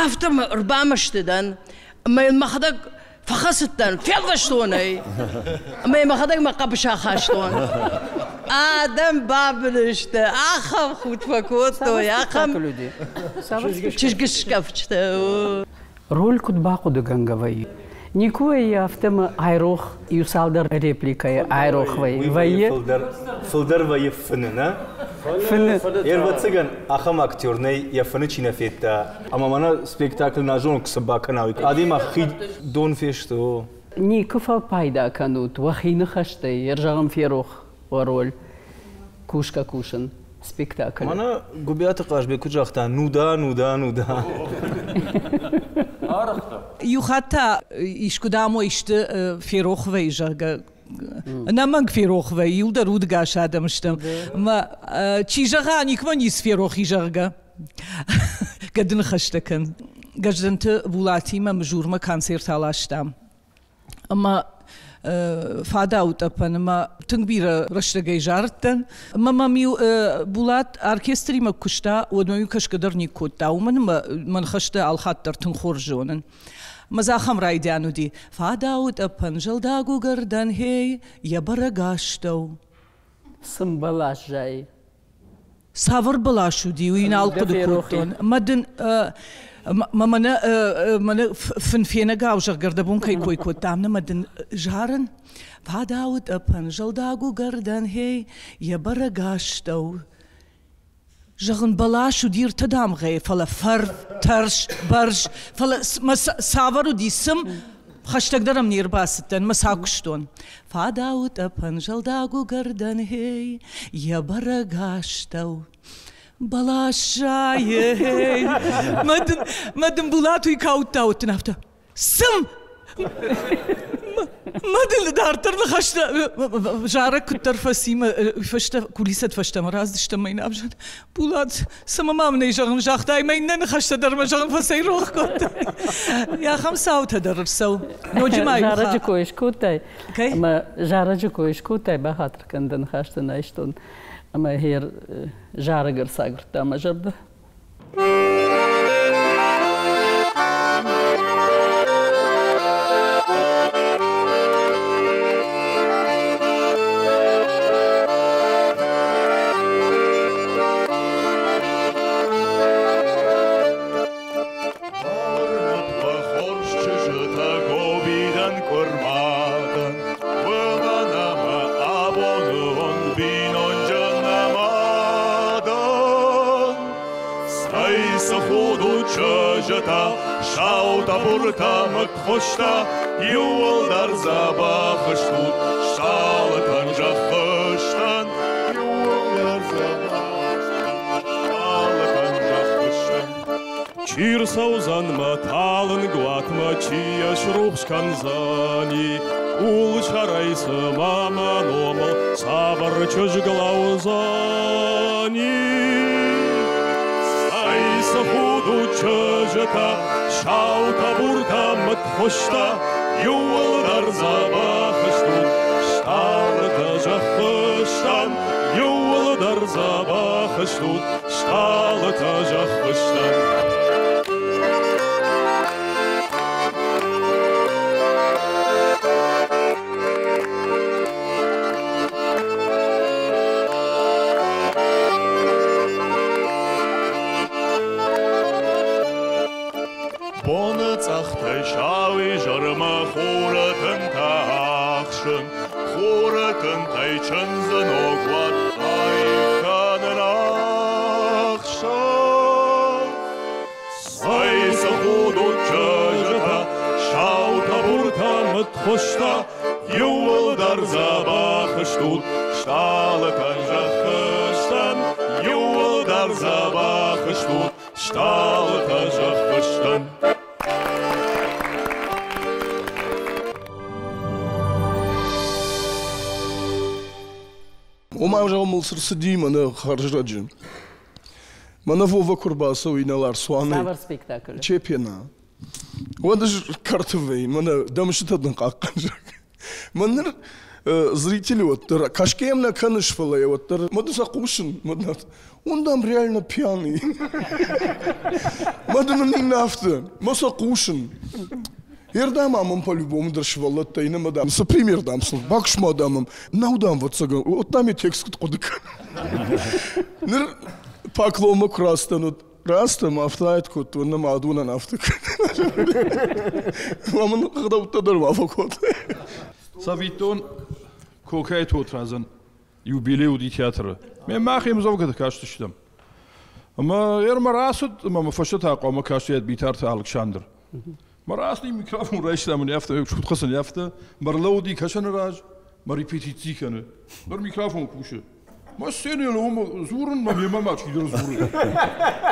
Афтӕ ӕрбамӕсты дӕн. Ӕмӕ йын мӕхӕдӕг фӕхӕцыдтӕн, фелвӕстон ӕй. Ӕмӕ йын мӕхӕдӕг мӕ хъӕбысы ахастон. Адӕм бабын сты, ахӕм худт фӕкодтой, ахӕм чызгыскъӕфджытӕ. Роль куыд бахъуыдыгӕнгӕ вӕййы? Никуы вӕййы афтӕ ӕмӕ айрох иу цалдӕр репликӕйы айрох вӕййы. Фылдӕр вӕййы фыны, нӕ? Фыны. Ӕвӕццӕгӕн, ахӕм актер нӕй, йӕ фыны чи нӕ федта. Ӕмӕ мӕнӕ спектакль нӕ зонын, цы бакӕна, уый. Адӕймаг хид дон фесты, о. Никуы фӕпайда кӕнут уӕхи ныхӕстӕй, ӕрзӕгъын ферох уӕ роль кусгӕ-кусын спектаклы. Мӕнӕ Гуыбиаты Хъазбег куыд загъта, ну да, ну да, ну да. Иу хатт та искуыдӕм исты ферох вӕййы, зӕгъгӕ, ӕнӕмӕнг ферох вӕййы, иуылдӕр удгас адӕм стӕм. Ӕмӕ чи зӕгъа, никуы ницы ферох и, зӕгъгӕ. Гӕды ныхӕстӕ кӕн. Гӕздӕнты Булатимӕ Мызурмӕ концерт аластам. Ӕмӕ фадауы тъӕпӕн ӕмӕ тынг бирӕ рӕстӕгӕй зарыдтӕн. Ӕмӕ мӕм-иу Булат оркестримӕ куыста, уӕд мӕм-иу кӕсгӕ дӕр никуы кодта, уымӕн ӕмӕ мӕ ныхӕстӕ алхатт дӕр тынг хорз зонын. Мӕ дзы ахӕм райдиан уыди: Фадауы тъӕпӕн зӕлдаг уыгӕрдӕн, хей, йӕ бӕрӕг астӕу. Цы бӕлас зайы? Цавӕр бӕлас уыди, уый нал хъуыды кодтон. Мӕ дын мӕнӕ мӕнӕ фынфенӕгау, зӕгъгӕ, ӕрдӕбон кӕй кой кодтам, мӕ дын зарын. Фадауы тъӕпӕн, зӕлдаг уыгӕрдӕн, хей, йӕ бӕрӕг астӕу. Зӕгъын, бӕлас уыди ӕртӕ дамгъӕйы, фӕлӕ фӕр, тӕрс, бӕрз, фӕлӕ мӕ цавӕр уыди, цым, хӕстӕгдӕр ӕм не рбацыдтӕн, мӕ сӕ куыстон. Фадауы тъӕпӕн зӕлдаг уыгӕрдӕн, хей, йӕ бӕрӕг астӕу. Бӕлас зайы, хей. Мӕ дын Булат уый каудта, уыдтӕн афтӕ. Цым! Мӕ дын дарддӕр ныхӕстӕ зарӕг куыддӕр фӕци, мӕ фӕстӕ кулисӕт фӕстӕмӕ раздыстӕм мӕ йын ӕвзӕр. Булат, цымӕ ма мын ӕй зӕгъын загътай, мӕ иннӕ ныхӕстӕ дӕр мӕ зӕгъын фӕцӕйрох кодтай. Ахӕм цаутӕ дӕр ӕрцӕуы. Ноджы ма Зарӕджы кой скодтай, ӕмӕ зарӕджы кой скодтай, бахатыр кӕн, дӕ ныхӕстӕ нӕ айстон. Ӕмӕ гъер зарӕг ӕрцагуырдта мӕ зӕрдӕ. Саутӕ мыдхуызтӕ иууылдӕр дзӕбӕх стут, стъалытӕн зӕххыстӕн, иууылдӕр дзӕбӕх стъалытӕн зӕххыстӕн. Чи рцӕудзӕн мӕ талынг уатмӕ, чи йӕ срухс кӕндзӕни, къулсӕрӕй цыма мӕ номыл цавӕр чызг лӕудзӕни? Цӕй цы худут, чызджытӕ, саутӕ, буртӕ, мыдхуызтӕ, иууылдӕр дзӕбӕх стут, стъалытӕ зӕххыстӕн, иууылдӕр дзӕбӕх стут, стъалытӕ зӕххыстӕн. Боны цъӕхтӕй сауизӕрмӕ хуры тынтӕ ӕхсын, хуры тынтӕй чындзы ног уат аив кӕнын ӕхсӕв. Цӕй цы худут, чызджытӕ, саутӕ, буртӕ, мыдхуызтӕ, иууылдӕр дзӕбӕх стут, стъалытӕн зӕххыстӕн, иууылдӕр дзӕбӕх стут, стъалытӕ зӕххыстӕн. Ома, зӕгъ, мыл цы рцыди мӕнӕ хӕрзрӕджы. Мӕнӕ Вова куы рбацӕуы инӕлар цуанӕй. Цавӕр спектакль? Чепена. Уӕд ӕз кӕрты вӕййын, мӕнӕ дӕ мысытӕ дын хъахъхъӕнзӕг. Мӕн ныр зрители уӕддӕр, кӕсгӕ йӕм нӕ кӕныс, фӕлӕ йӕ уӕддӕр, мӕ ды сӕ хъусын, мӕ он там реально пьяный. Мӕ дын ын иннӕ афтӕ, мӕ сӕ хъусын. Ердӕм амын по-любому дӕр сывӕллӕттӕй нӕ дам цы пример дам сын бакус-ма дам нау дам ӕвӕццӕгӕн вот дам йӕ текст куыд хъуыды кӕны. Ныр поклонмӕ куы рацыдтӕн, уӕд рацыдтӕн ӕмӕ афтӕ айд кодтон, нӕ мад уынӕн афтӕ кӕны. Мын ӕгъдӕуттӕ дӕр ма фӕкодтой. Цӕвиттон, Кокайы Тотрадзӕн юбилей уыди театры. Ме мӕхи ӕмдзӕвгӕтӕ кастыстӕм. Ӕмӕ ӕрмӕ рацыд, ӕмӕ мӕ фӕстӕ та хъуамӕ кастаид Битарты Алыксандр. Мӕ рацыди микрофон райста мын афтӕ, куыд афтӕ, мӕ рлӕууыди кӕсӕны раз, мӕ репетици кӕны. Ныр микрофон кусы. Мӕ сценӕйыл уым дзурын, мӕ мемӕ ма чидӕр дзуры.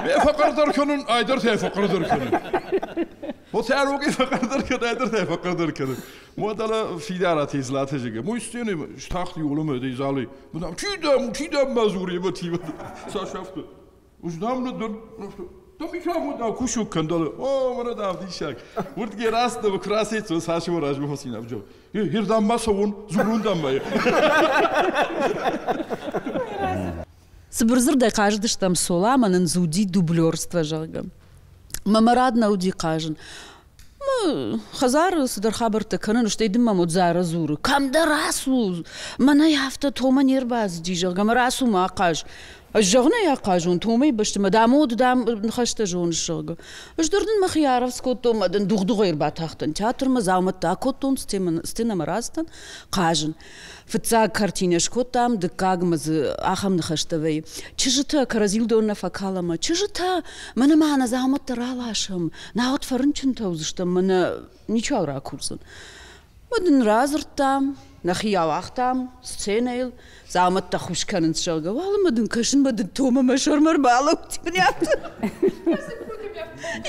Ме фӕхъӕрдӕр кӕнын, айдӕртӕ фӕхъӕрдӕр кӕнын. Отӕрогӕй фӕхъӕрдӕр кӕны, айдӕртӕ фӕхъӕрдӕр кӕны. Уӕдӕ Фидараты Златы зӕгъы, мой сцены стахти улымы этой залы. Мынам, чи дам, чи дам ма дзуры, ӕмӕ тива. Цас афтӕ. Узнам нӕ дӕр, да микрофон да кусок кӕндӕлы. О, мӕнӕ дам диссаг. Уырдге раст да куы рацӕйцо, цас его размӕ фӕцин ӕвджау. Хирдам ма цӕуон, дзурун дам ма. Цыбыр дзырдӕй хъазыдыстӕм Цола ӕмӕ нын дзы уыди дублерство, зӕгъгӕ. Мӕ мӕ рад нӕ уыди хъазын. Хӕдзары цыдӕр хабӕрттӕ кӕнын, стӕй дын мӕм Одзара дзуры, кӕмдӕр рацу, мӕнӕй афтӕ Тома не рбацыди, зӕгъгӕ, мӕ рацу ма ахъаз. Ӕз зӕгъын ӕй ахъазон Томайы бӕсты мӕ дам уд, дам, ныхӕстӕ зоныс, зӕгъгӕ. Ӕз дӕр дын мӕхи арӕвдз кодтон, мӕ дын дугъ-дугъӕй ӕрбатахтӕн театрмӕ, дзаумӕттӕ акодтон, сценӕмӕ рацыдтӕн, хъазын. Фыццаг картинӕ скодтам, дыккагмӕ дзы ахӕм ныхӕстӕ вӕййы. Чызджытӕ кӕрӕдзийыл дон нӕ фӕкалӕм, чызджытӕ, мӕнӕ ма нӕ дзаумӕттӕ раласӕм, науӕд фӕрынчынтӕ уыдзыстӕм, мӕнӕ ничиуал ракурдзӕн. Уӕд ын радзырдтам, нӕхи ауагътам сценӕйыл, дзаумӕттӕ хус кӕнынц, зӕгъгӕ, уалынмӕ дын кӕсын мӕ дын Томӕ мӕ сӕрмӕ ӕрбалӕудти.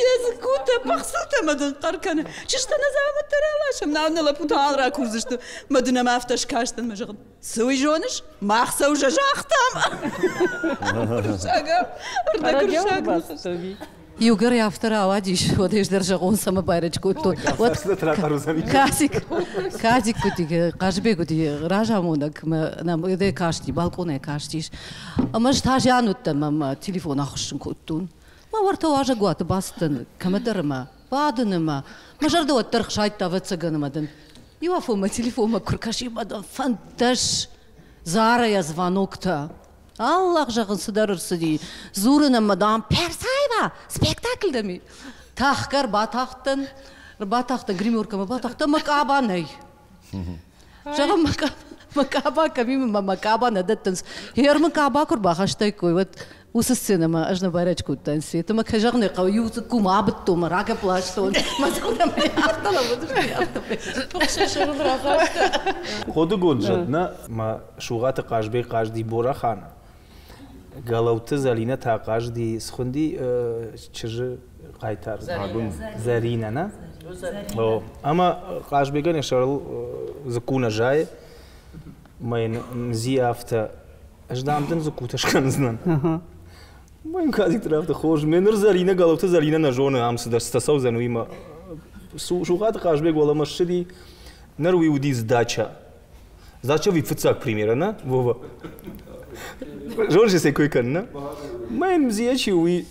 Йӕ дзыккутӕ, пыхцылтӕ мӕ дын хъӕр кӕны. Чызджытӕ нӕ дзаумӕттӕ раласӕм, нау нӕ лӕппутӕ нал ракурдзысты. Мӕ дын ӕм афтӕ скастӕн, мӕ зӕгъын, цы уый зоныс, мах цӕугӕ загътам. Ӕрдӕгырсаг. Иугӕр афтӕ рауадис, уӕд ӕз дӕр зӕгъон, цӕмӕ байрӕджы кодтон. Уӕд Казик, Казик уыди, Хъазыбег уыди разамонӕг, нӕм касти, балкъонӕй кастис. Ӕмӕ ӕз та зиан уыдтӕн, мӕ телефон ахуыссын кодтон. Мӕ уӕртӕ уазӕгуаты бацыдтӕн кӕмӕдӕр ӕмӕ бадын ӕмӕ мӕ зӕрдӕ уӕддӕр хсайдта, ӕвӕццӕгӕн, ӕмӕ дын иу афон мӕ телефонмӕ куы ркӕсин, мӕ дын фӕнддӕс Зарайӕ звоноктӕ. Аллах, зӕгъын, цыдӕр ӕрцыди. Дзурын ӕмӕ, дам, Персаева, спектакль дӕм и. Тӕхгӕ ӕрбатахтӕн, ӕрбатахтӕн гримеркӕмӕ батахтӕн, мӕ къаба нӕй. Зӕгъын, мӕ къаба кӕм и, мӕ къаба нӕ дӕттынц. Гъер мын къаба куы рбахастаиккой, уӕд уыцы сценӕмӕ ӕз нӕ байрӕджы кодтаин Света. Мӕ кӕй зӕгъын ӕй хъӕуы, иу дзыкку ма абыдтон, мӕ рагӕпп ластон. Мӕ дзыккутӕ мӕ афтӕ лӕууыдысты, афтӕ. Пыхсы рахаста. Хъодыгонд зӕд нӕ, мӕ Сугъаты Хъазбег хъазди Борӕханы. Гӕлӕуты Зӕлинӕ та хъазди, схуынди чызджы хъайтар. Зӕринӕ, нӕ? О, ӕмӕ Хъазбегӕн йӕ сӕрыл дзыкку нӕ зайы. Мӕ йын Мзи афтӕ, ӕз дам дын дзыккутӕ скӕндзынӕн. Мӕ йын Казик афтӕ, хорз, ме ныр Зӕринӕ, Гӕлӕуты Зӕринӕ нӕ зоны, ам цыдӕр цытӕ цӕудзӕн, уыимӕ. Сугъаты Хъазбег уӕлӕмӕ ссыди, ныр уый уыди сдача. Зачем ви фыццаг премьера, нӕ, Вова? Зоныс, если кой кӕнын, нӕ? Мӕн мзиячи уый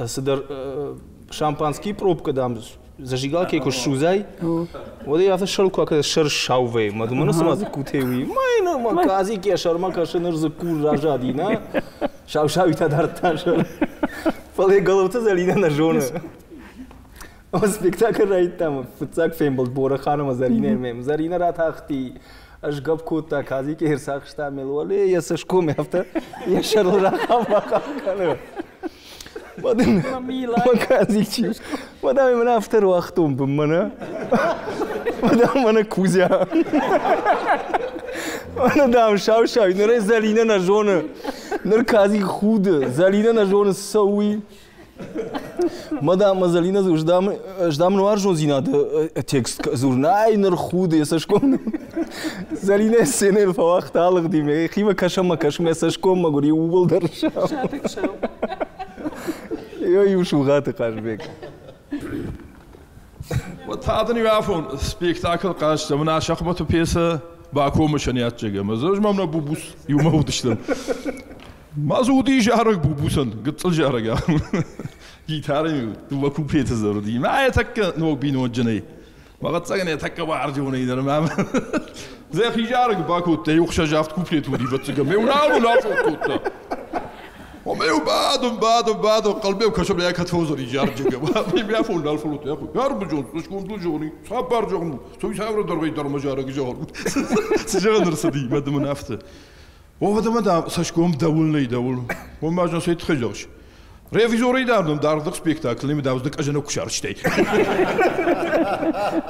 цыдӕр шампанский пробка, дам, зажигалкӕй куы ссудзай, уӕд ӕй афтӕ сӕрыл куы акӕнай, сӕр ссау вӕййы. Мӕ мӕнӕ цыма дзыккутӕй уый. Мӕ мӕ казик йӕ сӕрмӕ кӕсы, ныр дзыкку разади, нӕ? Сау-сауитӕ дардта сӕр. Фӕлӕ Гӕлӕуты Зӕлинӕ нӕ зоны. Спектакль райдыдтам, фыццаг фембӕлд Борӕхан ӕмӕ Зӕринӕимӕ. Зӕринӕ ратахти, ӕз гӕпп кодта, Казик ӕрцахста мелуале, йӕ цӕсгом афтӕ йӕ сӕрыл рахау-бахау кӕны. Мӕ Казик чи? Мадам мӕн афтӕ руагътон бынмӕ, нӕ? Мадам мӕнӕ Кузя. Мӕнӕ, дам, сау-сау, ныр ӕй Зӕринӕ нӕ зоны. Ныр Казик худы, Зӕринӕ нӕ зоны, цы цӕуы, уый. Мадам Мазалина ждам уарзондзинады текст дзурын. Ай ныр худы йӕ цӕсгом. Залинӕ сценӕйыл фӕуагъта, алыгъди ме. Химӕ кӕсӕм ма кӕсӕм, йӕ цӕсгом мӕгуыр иууылдӕр сау. Иу Сугъаты Хъазбег. Вот та дын иу афон спектакль хъазт, ӕмӕ нӕ шахматы пьесӕ Бакомы сӕниатджыг ӕмӕ дзы мӕм нӕ бубус иумӕ уыдыстӕм. Ма дзы уыди зарӕг Бубусӕн, гыццыл зарӕг. Гитарӕ дыууӕ куплеты зарыди. Мӕ тӕккӕ ног бинонджынӕй. Мӕгъӕццӕгӕн йӕ тӕккӕ уарзонӕй дӕр мӕ Зӕхи зарӕг бакодта, иу хсӕзавд куплет уыди вӕццӕгӕн. Ме унал унаффӕ кодта. Омеу бадун, бадун, бадун, хъалмеу кӕсӕм йӕ кӕд фӕуыдзӕни зарджыгӕ. Ме фон нал фӕлут, Ӕрбыджон, цӕсгом зони, цабар зӕгъын, цуй цавӕр дӕргъӕй дӕр мӕ зарӕг зӕгъын. Цы зӕгъын ӕрцыди, мӕ дымын афтӕ. О, мӕ дам, цӕсгом дӕуыл нӕй дӕуыл. О, ма зон, сӕ тыххӕй зӕгъыс. Ревизорӕй дам дын даргъдых спектакль, ме дам дзы къӕзӕнӕг куы сарӕзтай.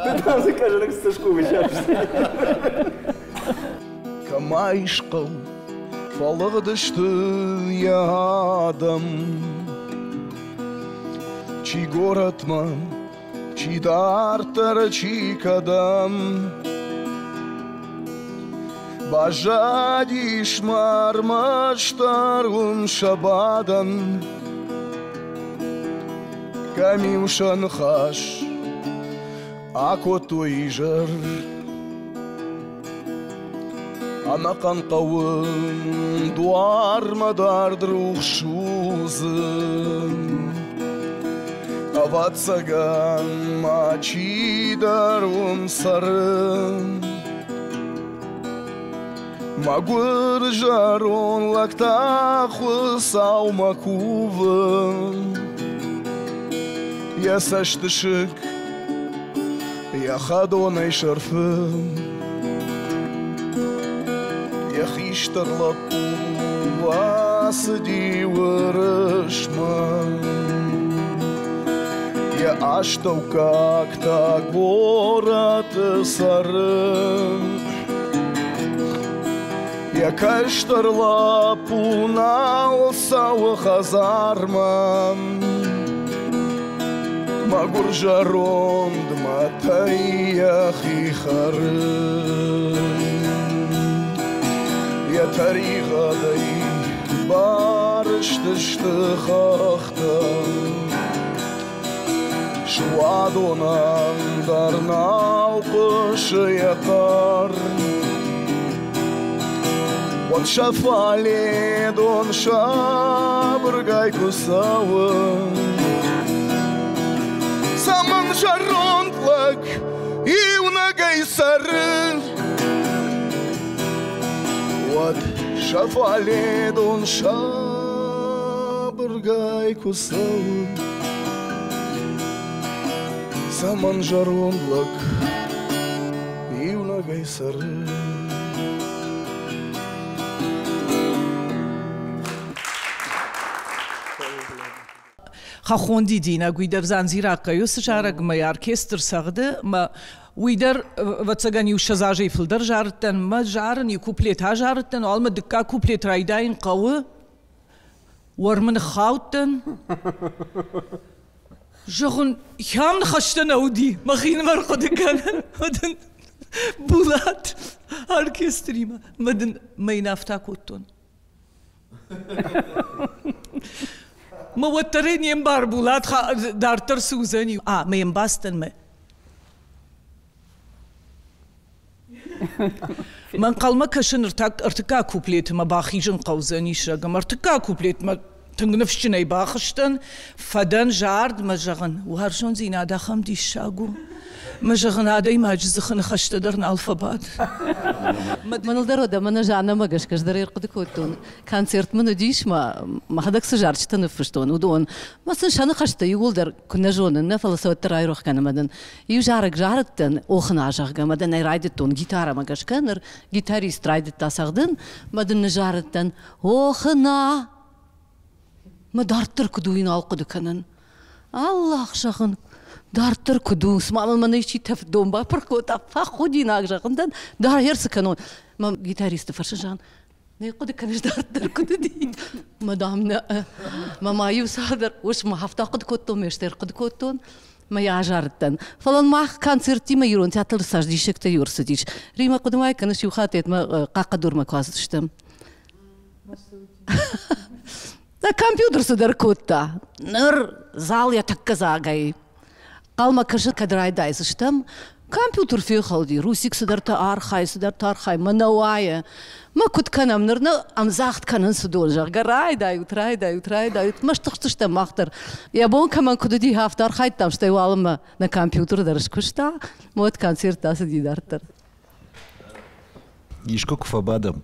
Ды дам дзы къӕзӕнӕг цӕсгомы сарӕзтай. Кӕмӕй схъӕу, фӕлыгъдысты йӕ адӕм. Чи горӕтмӕ, чи дарддӕр, чи кӕдӕм. Баззадис ма ӕрмӕстдӕр уым сӕ бадӕн. Кӕм-иу сӕ ныхас акодтой изӕр. Ӕнӕхъӕн хъӕуы дуармӕ дард рухс судзы. Ӕвӕццӕгӕн ма чидӕр уым цӕры. Мӕгуыр зӕронд лӕг та Хуыцаумӕ кувы. Йӕ цӕстысыг йӕ хӕдонӕй сӕрфы. Йӕ хистӕр лӕппу ацыди уырысмӕ. Йӕ астӕуккаг та горӕты цӕры. Йӕ кӕстӕр лӕппу нал цӕуы хӕдзармӕ. Мӕгуыр зӕронд мӕтӕй йӕхи хӕры. Йӕ тӕригъӕдӕй барызтысты хӕхтӕ. Суадонӕн дӕр нал хъуысы йӕ хъӕр. Уӕд сӕ фале дон сабыргай куы цӕуы. Цӕмӕн зӕронд лӕг иунӕгӕй цӕры? Уӕд сӕ фале дон сабыргай куы цӕуы. Цӕмӕн зӕронд лӕг иунӕгӕй цӕры? Хӕххон дидинӕг, уый дӕр Дзандзирахъхъӕй уыцы зарӕгмӕ оркестр цӕгъды мӕ уый дӕр, ӕвӕццӕгӕн, иу ссӕдз азӕй фылдӕр зарыдтӕн. Мӕ зарын, иу куплет азарыдтӕн, уал мӕ дыккаг куплет райдайын хъӕуы. Уӕрмы ныххаудтӕн. Зӕгъын, хӕм ныхӕстӕ нӕ уыди, мӕхинымӕр хъуыды кӕнын. Мӕ дын Булат оркестримӕ, мӕ дын мӕ йын афтӕ кодтон. Мӕ уӕддӕр ӕй не мбар Булат дарддӕр цы уыдзӕни. А, мӕ йӕм бацыдтӕн мӕ. Мӕ ӕнхъӕлмӕ кӕсын ӕртыккаг куплеты мӕ бахизын хъӕудзӕнис, зӕгъӕм. Ӕртыккаг куплетмӕ тынг ныфсджынӕй бахызтӕн, фӕдӕн зард мӕ зӕгъын, уарзондзинад ахӕм диссаг у. Мӕ зӕгъын, адӕймаджы дзыхы ныхӕстӕ дӕр нал фӕбад. Мӕныл дӕр уӕдӕ мӕнӕ Жаннӕмӕ гӕсгӕ ӕз дӕр ӕрхъуыды кодтон. Концерт мын уыдис, мӕ мӕхӕдӕг цы зарджытӕ ныффыстон, уыдон. Мӕ сын сӕ ныхӕстӕ иууылдӕр куы нӕ зонын, нӕ, фӕлӕ сӕ уӕддӕр айрох кӕнын ӕмӕ дын иу зарӕг зарыдтӕн, охына, зӕгъгӕ, ӕмӕ дын ӕй райдыдтон гитарӕмӕ гӕсгӕ. Ныр гитарист райдыдта цӕгъдын, мӕ дын нызарыдтӕн охына. Мӕ дарддӕр куыд у, уый нал хъуыды кӕнын. Аллах, зӕгъын, дарддӕр куыд у, цыма мыл мӕнӕ исчи тӕвд дон бапырх кодта, фӕхудинаг, зӕгъын дӕн, дарддӕр цы кӕнон. Мӕ гитаристы фӕрсын, зӕгъын, нӕ хъуыды кӕныс дарддӕр куыд уыди? Мадам, нӕ. Мӕ ма иу цалдӕр уысм афтӕ хъуыды кодтон, ме стӕй ӕрхъуыды кодтон, мӕ йӕ азарыдтӕн. Фӕлӕ мах концерттимӕ ирон театры цас диссӕгтӕ иу ӕрцыдис. Римӕ, хъуыды ма кӕныс, иу хатт мӕ Хъахъхъӕдурмӕ куы ацыдыстӕм. Нӕ компьютер цыдӕр кодта. Ныр зал йӕ тӕккӕ дзагӕй. Хъалмӕ кӕсы, кӕд райдайдзыстӕм. Компьютер фехӕлди, Русик цыдӕртӕ архайы, цыдӕртӕ архайы, мӕ нӕ уайы. Мӕ куыд кӕнӕм, ныр нӕ ӕмдзагъд кӕнын цы дон, зӕгъгӕ, райдайут, райдайут, райдайут. Мӕ стыхстыстӕм мах дӕр. Йӕ бон кӕмӕн куыд уыди, афтӕ архайдтам, стӕй уалынмӕ нӕ компьютер дӕр скуыста, уӕд концерт ацыди дарддӕр. Искуы куы фӕбадӕм,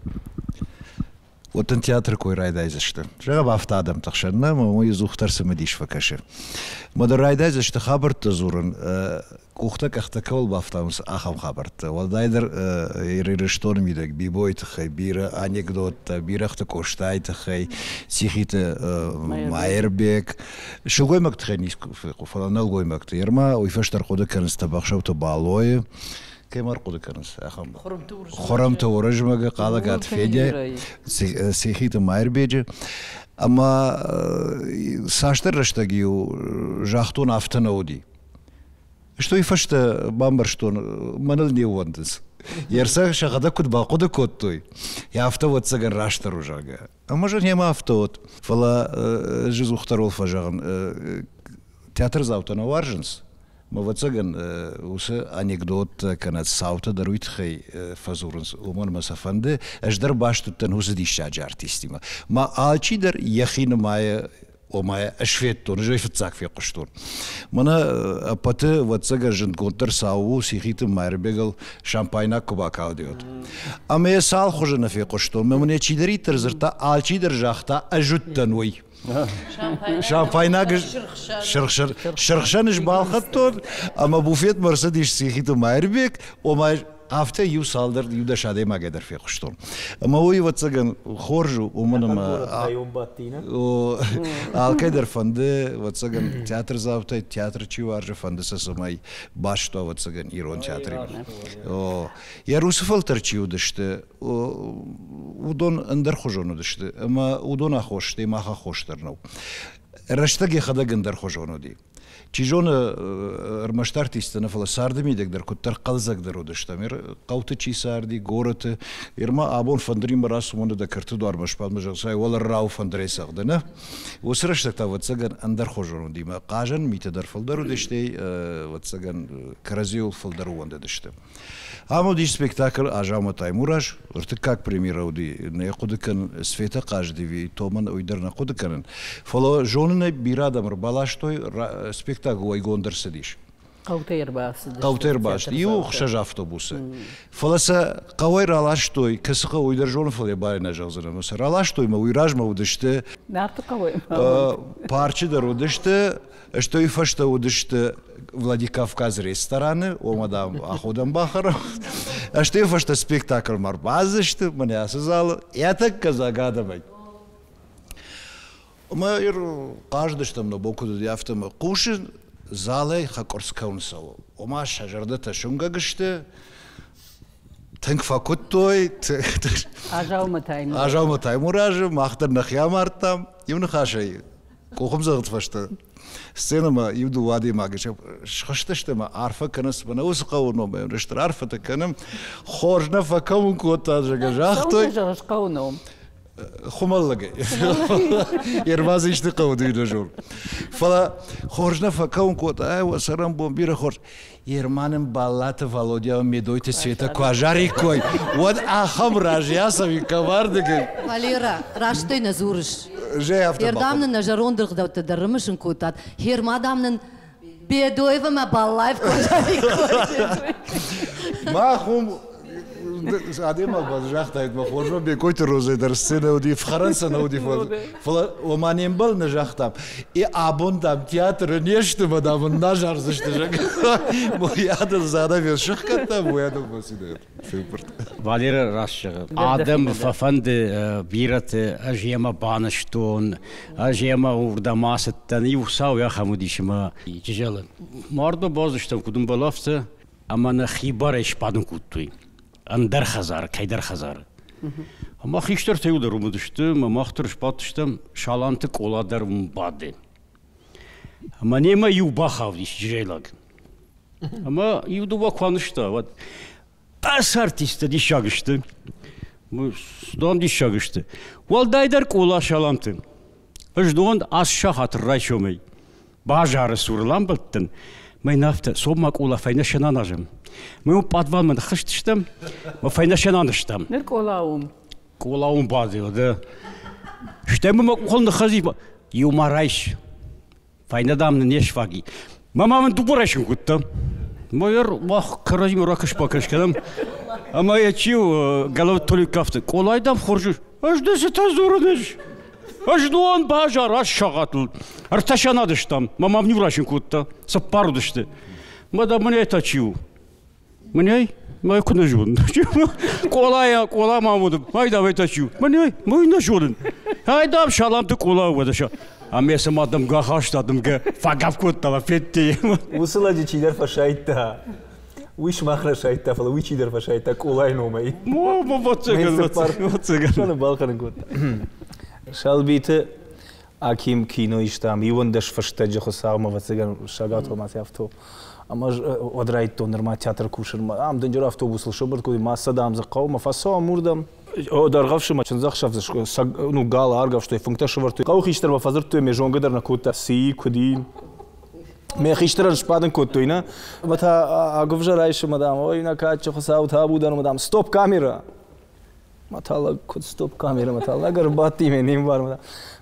уӕд дын театры кой райдайдзысты. Зӕгъӕм, афтӕ адӕмты хсӕн нӕ, ӕмӕ уый ӕдзухдӕр цымыдис фӕкӕсы. Ӕмӕ дын райдайдзысты хабӕрттӕ дзурын, къухтӕ-къӕхтӕ кӕуыл бафтауынц, ахӕм хабӕрттӕ. Уӕлдайдӕр Ирыстоны мидӕг Бибойы тыххӕй бирӕ анекдоттӕ, бирӕгъты Къостайы тыххӕй, Цихиты Майырбег. Сылгоймӕгты тыххӕй никуы фехъуы, фӕлӕ нӕлгоймӕгты. Ерма уый фӕстӕ ӕрхъуыды кӕнынц Тӕбӕхсӕуты Балойы, кӕм ӕрхъуыды кӕнынц, ахӕм Хуырымты Уырызмӕгы, Хъалыгаты Федя, Цихиты Майырбеджы. Ӕмӕ цасдӕр рӕстӕг-иу загътон, афтӕ нӕ уыди. Стӕй фӕстӕ бамбӕрстон, мӕныл не ууӕндынц. Йе рцӕг сӕхӕдӕг куыд бахъуыды кодтой, афтӕ ӕвӕццӕгӕн растдӕр у, зӕгъгӕ. Ӕмӕ зын йемӕ афтӕ уыд. Фӕлӕ ӕз ӕдзухдӕр фӕзӕгъын, театрдзаутӕ нӕ уарзынц. Ӕвӕццӕгӕн, уыцы анекдоттӕ кӕнӕ цаутӕ дӕр уый тыххӕй фӕдзурынц, уымӕн ӕмӕ сӕ фӕнды. Ӕз дӕр баст уыдтӕн уыцы диссаджы артистимӕ. Мӕ алчи дӕр йӕхи нымайы, ома ӕз федтон, ӕз ӕй фыццаг фехъуыстон. Мӕнӕ ӕппӕты, ӕвӕццӕгӕн, зындгонддӕр цау у Сихиты Майырбегыл шампайнаг куы бакалдиот. Ӕмӕ йӕ цал хуызы нӕ фехъуыстон, мӕ мын йӕ чидӕриддӕр дзырдта, алчидӕр загъта, ӕз уыдтӕн уый. Шампайнаг сырхсӕн ыз балхӕдтон, ӕмӕ буфетмӕ ӕрцыдис Сихиты Майырбег, ома афтӕ иу цалдӕр, иу дӕс адӕймагӕй дӕр фехъуыстон. Ӕмӕ уый, ӕвӕццӕгӕн, хорз у, уымӕн ӕмӕ алкӕй дӕр фӕнды, ӕвӕццӕгӕн, театрдзаутӕй театр чи уарзы, фӕнды сӕ, цӕмӕй баст уа, ӕвӕццӕгӕн, ирон театримӕ. Йӕ русы фӕлтӕр чи уыдысты, уыдон ӕндӕрхуызон уыдысты, ӕмӕ уыдон аххос, стӕй мах аххос дӕр нӕу. Рӕстӕг йӕхӕдӕг ӕндӕрхуызон уыди. Чи зоны, ӕрмӕст артисттӕ нӕ, фӕлӕ царды мидӕг дӕр куыддӕр хъӕлдзӕгдӕр уыдыстӕм. Хъӕуты чи царди, горӕты. Ирма абон фӕндыримӕ рацу, дӕ кӕрты дуармӕ сбадмӕ зӕгъ, уӕлӕ рау фӕндырӕй цӕгъды, нӕ? Уыцы рӕстӕг та, ӕвӕццӕгӕн, ӕндӕрхуызон уыди. Мӕ хъазӕн митӕ дӕр фылдӕр уыдысты, ӕвӕццӕгӕн, кӕрӕдзиуыл фылдӕр ууӕндыдысты. Ам уыдис спектакль Азаума Таймураз, ӕртыккаг премьерӕ уыди, нӕ хъуыды кӕнын, Светӕ хъазыди Томан, уый дӕр нӕ хъуыды кӕнын. Фӕлӕ зонынӕй бирӕ адӕм ӕрбаластой, спектакль уӕйгонд ӕрцыдис. Хъӕутӕй ӕрбацыдысты. Хъӕутӕй ӕрбацыд. Иу ӕхсӕз автобусы. Фӕлӕ сӕ хъӕуӕй раластой, кӕцы хъӕу, уый дӕр зоны, фӕлӕ йӕ барӕй нӕ зӕгъдзынӕн. Сӕ раластой ӕмӕ уый размӕ уыдысты. Нарты хъӕуӕй. Парчы дӕр уыдысты, Стӕй фӕстӕ уыдысты Владикавказы рестораны, ома, дам, аходӕн бахӕрӕм. Стӕй фӕстӕ спектаклмӕ ӕрбацыдысты, мӕнӕ ацы залы, йӕ тӕккӕ дзаг адӕмӕй. Ӕмӕ хъазыдыстӕм, нӕ бон куыд уыди, афтӕ хъусын залӕй хӕкъуырцц кӕуын цӕуы. Ома сӕ зӕрдӕтӕ суынгӕг сты, тынг фӕкуыдтой. Азаумӕ Таймуразы. Азаумӕ Таймуразы, мах дӕр нӕхи амардтам. Иу ныхасӕй, къухымдзӕгъд фӕстӕ сценӕмӕ иу дыууӕ адӕймаджы схызтысты ӕмӕ арфӕ кӕнынц мӕнӕ уыцы хъӕуы номӕй стыр арфӕтӕ кӕнӕм хорз нӕ фӕкӕуын кодта зӕгъгӕ загътой зӕгъыс хъӕуы ном Хуымӕллӕгӕй. Ермадзы исты хъӕуы дын зон. Фӕлӕ хорз нӕ фӕкӕуын кодта, ай уӕ цӕрӕнбон бирӕ хорз. Ерманын Баллаты Володя Медойты Света куы азариккой, уӕд ахӕм разы ацӕуиккам ардыгӕй. Валера, растӕй нӕ дзурыс. Зӕй афтӕ Ердам нын нӕ зӕронд ӕгъдӕуттӕ дӕр рымысын кодтат. Херма, дам нын Бедоевамӕ Баллаев куы азариккой. Мах уым адӕймаг ба загътаид, мӕ хорзмӕ Бекъойты Розӕ дӕр сценӕ уыди, фхӕрӕн сӕ нӕ уыди, фӕлӕ ома не мбал нӕ загътам. И абон, дам, театры не сты, мӕ, дам, ын нӕ зардзысты, зӕгъгӕ. Уый адыл занавес сыхгӕдтам, уый адыл фӕци фембырд. Валера раст зӕгъы. Адӕм фӕфӕнды бирӕты, ӕз йемӕ банызтон, ӕз йемӕ уырдӕм ацыдтӕн, иу сау ахӕм уыдис ӕмӕ чызджы мардмӕ базыстам, куыд ӕмбӕлы, афтӕ. Ӕмӕ нӕ хибарӕй сбадын кодтой ӕндӕр хӕдзары, кӕйдӕр хӕдзары. Ӕмӕ хистӕртӕ иу дӕр уым уыдысты, ӕмӕ мах дӕр сбадтыстӕм, Саламты Къола дӕр уым бады. Ӕмӕ немӕ иу бахаудис джызӕйлаг. Ӕмӕ иу дыууӕ куы анызта, уӕд ацы артисттӕ диссаг сты. Дон диссаг сты. Уӕлдайдӕр Къола Саламты. Ӕз дон ацы сахат райсомӕй базары цур ламбылдтӕн, мӕн афтӕ, цом ма къула фӕйнӕ сӕн аназӕм. Мы пъадвалмӕ ныххызтыстӕм, мӕ фӕйнӕ сӕнан стӕм. Ныр Къола уым. Къола уым бады, да. Стӕй мӕ къухыл ныххӕзи, иу ма райс. Фӕйнӕ дам нын не сфаг и. Мӕ ма мын дыууӕ райсын кодта. Мӕ мах кӕрӕдзимӕ ракӕс-бакӕс кӕнӕм. Ӕмӕ йӕ чи у, Галавтолик кафты. Къолай дам хорз ӕз дӕ цытӕ дзурын ӕз? Ӕз нуан базар ас сагъатыл. Ӕртӕ сӕнадыстӕм. Мӕ мам иу райсын кодта. Цыппар уыдысты. Мӕ дам мын та чи у? Мынӕй? Мӕ куы нӕ зонын. Къолайӕ, къола ма уыд. Ай дам это чи у? Мынӕй? Мӕ нӕ зонын. Ай дам саламты къола уӕдӕ са. Ӕмӕ цыма дымгӕ хаста, дымгӕ фӕгӕпп кодта ӕмӕ федте. Уыцы лӕджы чидӕр фӕсайдта. Уый сымах нӕ сайдта, фӕлӕ уый чидӕр фӕсайдта Къолайы номӕй. Ӕвӕццӕгӕн. Балхӕнын кодта. Сӕлбиты Аким кино истам, 11 фыстӕджы Хуыцаумӕ, ӕвӕццӕгӕн, Сагатомӕ авто. Ӕмӕ ӕз уӕд райдыдтон нырма театр кусынмӕ. Ам дынджыр автобусыл сӕмбырд кодтой, ма цӕдӕм дзы хъӕумӕ, фӕцӕуӕм уырдӕм. О, Дӕргъӕвсы мӕ чындзӕхсӕв дзы ну, гал аргӕвстой, фынгтӕ сӕвӕрдтой. Хъӕуы хистӕрмӕ фӕдзырдтой, ме зонгӕ дӕр нӕ кодта, цы и, куыд и. Мӕ хистӕрӕн сбадын кодтой, нӕ? Ӕмӕ та агуывзӕ райсы, мадам, ой, нӕ кадджы Хуыцау, табу дӕр, мадам, стоп камера! Маталаг куыд стоп камера, маталаг ӕрбадти ме не мбар.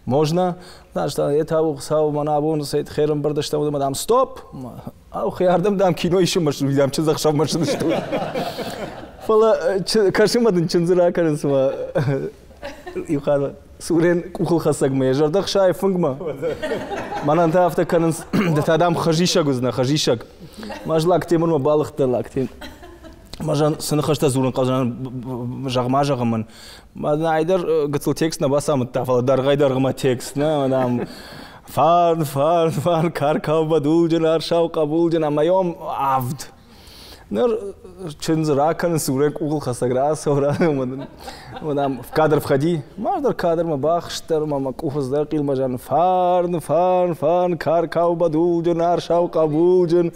Можно? Знаешь, это Хуыцау, мӕнӕ абон сӕ хӕрӕмбырд стӕм, мадам, стоп! Ау, хӕрдӕм дам кино исын машин, дам чындзӕхсӕв машин стут. Фӕлӕ кӕсы мӕ дын чындзы ракӕнын цыма иу хатт Сурен къухылхӕцӕгмӕ йӕ зӕрдӕ хсайы фынгмӕ. Мӕнӕн та афтӕ кӕнынц, ды та дам хӕрзисӕг уыдзынӕ, хӕрзисӕг. Мӕ ӕз Лактемырмӕ балыгъдтӕн, Лактем. Мӕ зӕн цы ныхӕстӕ дзурын хъӕудзӕн, зӕгъ-ма, зӕгъы мын. Мӕ айдӕр гыццыл текст нӕ бацамыдта, фӕлӕ дӕргъӕй-дӕргъмӕ текст, нӕ, дам, фарн, фарн, фарн, каркау бӕдулджын, арсау хъӕбулджын, ӕмӕ йом авд. Ныр чындз ракӕнын сурӕг къухылхӕцӕг рацӕуы, ӕмӕ в кадр входи. Ма дӕр кадрмӕ бахстдӕр, ӕмӕ мӕ къухы цыдӕр хъилмӕ зӕн фарн, фарн, фарн, каркау бӕдулджын, арсау хъӕбулджын.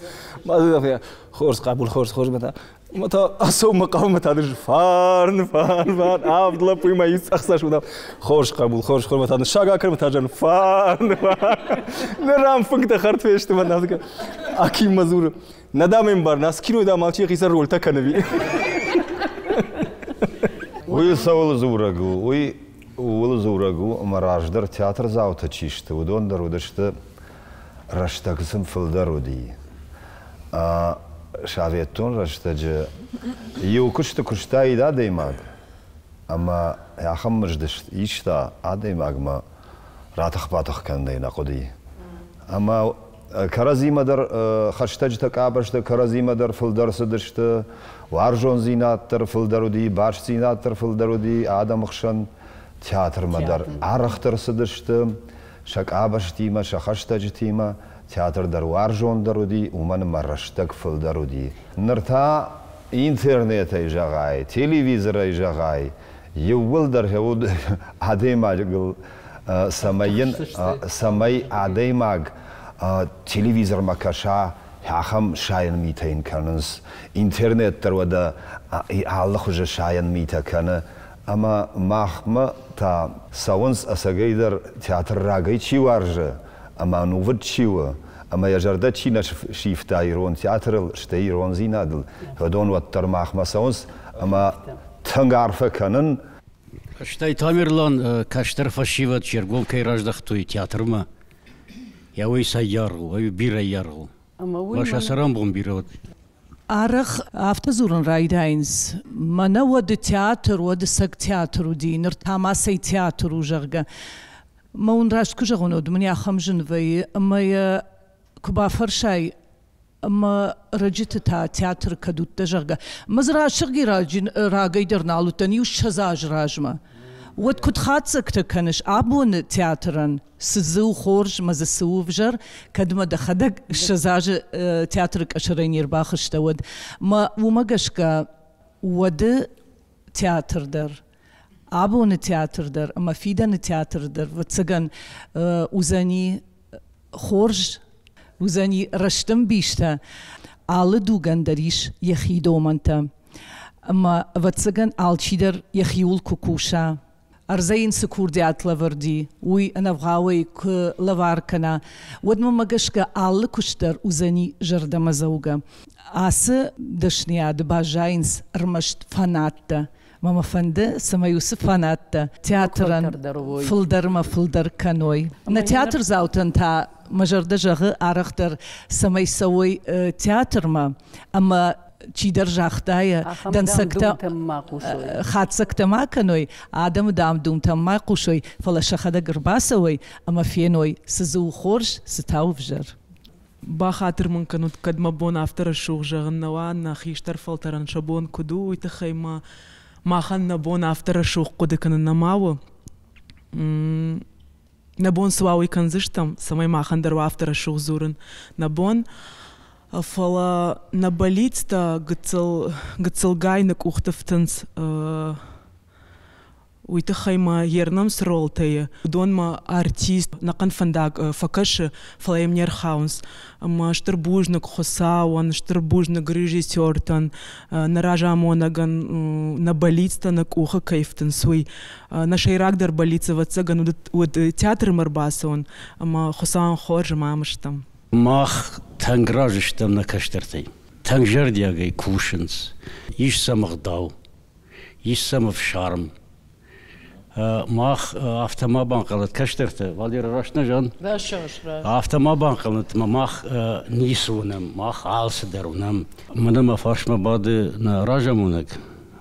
Хорз хъӕбул, хорз, хорз, мӕ та Мӕ та ацӕуын мӕ хъӕумӕ та дыз фарн, фарн, фарн, авд лӕппуимӕ иу цъӕхцӕст уыдам. Хорз хъӕбул, хорз, хорз, мӕ та ныссаг акӕн, мӕ та зӕн фарн, фарн. Ныр ам фынгтӕ хӕрд фесты, мӕ нӕ Аким мӕ дзуры, нӕ дам ӕмбарын, ацы кинойы дам алчи йӕхицӕн рольтӕ кӕны ви. Уый цӕуыл дзурӕг у? Уый ууыл дзурӕг у, ӕмӕ раздӕр театрдзаутӕ чи сты, уыдон дӕр уыдысты рӕстӕг сын фылдӕр уыди. Советон рӕстӕджы иу куысты куыстаид адӕймаг, ӕмӕ ахӕм мызд иста адӕймагмӕ ратӕх-батӕх кӕнынӕй нӕ хъуыди. Ӕмӕ кӕрӕдзимӕ дӕр хӕстӕджытӕ къабӕзтӕ кӕрӕдзимӕ дӕр фылдӕр цыдысты, уарзондзинад дӕр фылдӕр уыди, бастдзинад дӕр фылдӕр уыди адӕмы хсӕн, театрмӕ дӕр арӕхдӕр цыдысты сӕ къабӕзтимӕ, сӕ хӕстӕджытимӕ. Театр дӕр уарзондӕр уыди, уымӕн ӕмӕ рӕстӕг фылдӕр уыди. Ныр та интернетӕй зӕгъай, телевизорӕй зӕгъай, иууылдӕр адӕймагыл цӕмӕй йын цӕмӕй адӕймаг телевизормӕ кӕса, ахӕм сайӕн митӕ йын кӕнынц. Интернет дӕр уӕдӕ алы хуызы сайӕн митӕ кӕны. Ӕмӕ махмӕ та цӕуынц ӕцӕгӕйдӕр театр рагӕй чи уарзы ӕмӕ ӕнувыд чи у, ӕмӕ йӕ зӕрдӕ чи нӕ сивта ирон театрыл, стӕй ирондзинадыл, уыдон уӕддӕр махмӕ цӕуынц ӕмӕ тынг арфӕ кӕнын. Стӕй Тамерлан кӕстӕр фӕсивӕд се ргом кӕй раздӕхтой театрмӕ, йӕ уый цӕййаргъ у, уый бирӕ йаргъ у. Ӕмӕ сӕ цӕрӕнбон бирӕ уыд. Арӕх афтӕ дзурын райдайынц, мӕнӕ уӕды театр, уӕды цӕг театр уыди, ныр та ма цӕй театр у, зӕгъгӕ. Мӕ уын раст куы зӕгъон, уӕд мын ахӕм зын вӕййы, ӕмӕ йӕ куы бафӕрсай, ӕмӕ рӕджыты та театры кӕд уыдтӕ, зӕгъгӕ. Ӕмӕ дзы рӕсугъди рагӕй дӕр нал уыдтӕн, иу 20 азы размӕ. Уӕд куыд хатдзӕгтӕ кӕныс абоны театрӕн, цы дзы у хорз мӕ дзы цы у ӕвзӕр, кӕд мӕ дӕхӕдӕг 20 азы театры къӕсӕрӕй не рбахызтӕ, уӕд. Мӕ уымӕ гӕсгӕ уӕды театр дӕр, абоны театр дӕр ӕмӕ фидӕны театр дӕр, ӕвӕццӕгӕн, уыдзӕни хорз, уыдзӕни рӕстӕмбистӕ. Алы дугӕн дӕр ис йӕхи домӕнтӕ. Ӕмӕ, ӕвӕццӕгӕн, алчидӕр йӕхиуыл куы куса. Ӕрдзӕй йын цы курдиат лӕвӕрд и, уый ӕнӕвгъауӕй куы лӕвар кӕна, уӕд мӕмӕ гӕсгӕ алы куыст дӕр уыдзӕни зӕрдӕмӕдзӕугӕ. Ацы дӕсныйады баззайынц ӕрмӕст фанаттӕ. Мӕ мӕ фӕнды, цӕмӕй уыцы фанаттӕ театрӕн фылдӕрмӕ фылдӕр кӕной. Нӕ театрдзаутӕн та мӕ зӕрдӕ зӕгъы арӕхдӕр, цӕмӕй цӕуой театрмӕ ӕмӕ чидӕр загъта йӕ дӕнцӕгтӕ хатдзӕгтӕ ма кӕной, адӕмы дам-думтӕм ма хъусой, фӕлӕ сӕхӕдӕг ӕрбацӕуой ӕмӕ феной, цы дзы у хорз, цы та у ӕвзӕр. Бахатыр мын кӕнут, кӕд мӕ бон афтӕ рӕсугъд зӕгъын нӕ уа, нӕ хистӕр фӕлтӕрӕн сӕ бон куыд у, уый тыххӕй ма махӕн нӕ бон афтӕ рӕсугъд хъуыды кӕнын нӕма у. Нӕ бон цы уа, уый кӕндзыстӕм, цӕмӕй махӕн дӕр уа афтӕ рӕсугъд дзурын нӕ бон. Фӕлӕ нӕ бӕллицтӕ гыццыл, гыццылгай нӕ къухты фтынц. Уый тыххӕй ма йе рнӕм цы ролтӕ уыдонмӕ артист ӕнӕхъӕн фӕндаг фӕкӕсы, фӕлӕ йӕм не рхауынц. Ӕмӕ стыр бузныг Хуыцауӕн, стыр бузныг режиссертӕн, нӕ разамонӕгӕн, нӕ бӕллицтӕ нӕ къухы кӕй фтынц, уый. Нӕ сӕйрагдӕр бӕллиц, ӕвӕццӕгӕн, уыд театрмӕ ӕрбацӕуын, ӕмӕ Хуыцауӕн хорз ӕмӕ ам стӕм. Мах тынг разы стӕм нӕ кӕстӕртӕй. Тынг зӕрдиагӕй кусынц. Ис сӕм ӕгъдау, ис сӕм ӕфсарм. Мах афтӕ ма банхъӕлӕд кӕстӕртӕ, Валера раст нӕ зӕгъын? Афтӕ ма банхъӕлӕд, ӕмӕ мах ницы уынӕм, мах алцыдӕр уынӕм. Мӕнӕ мӕ фарсмӕ бады нӕ разамонӕг,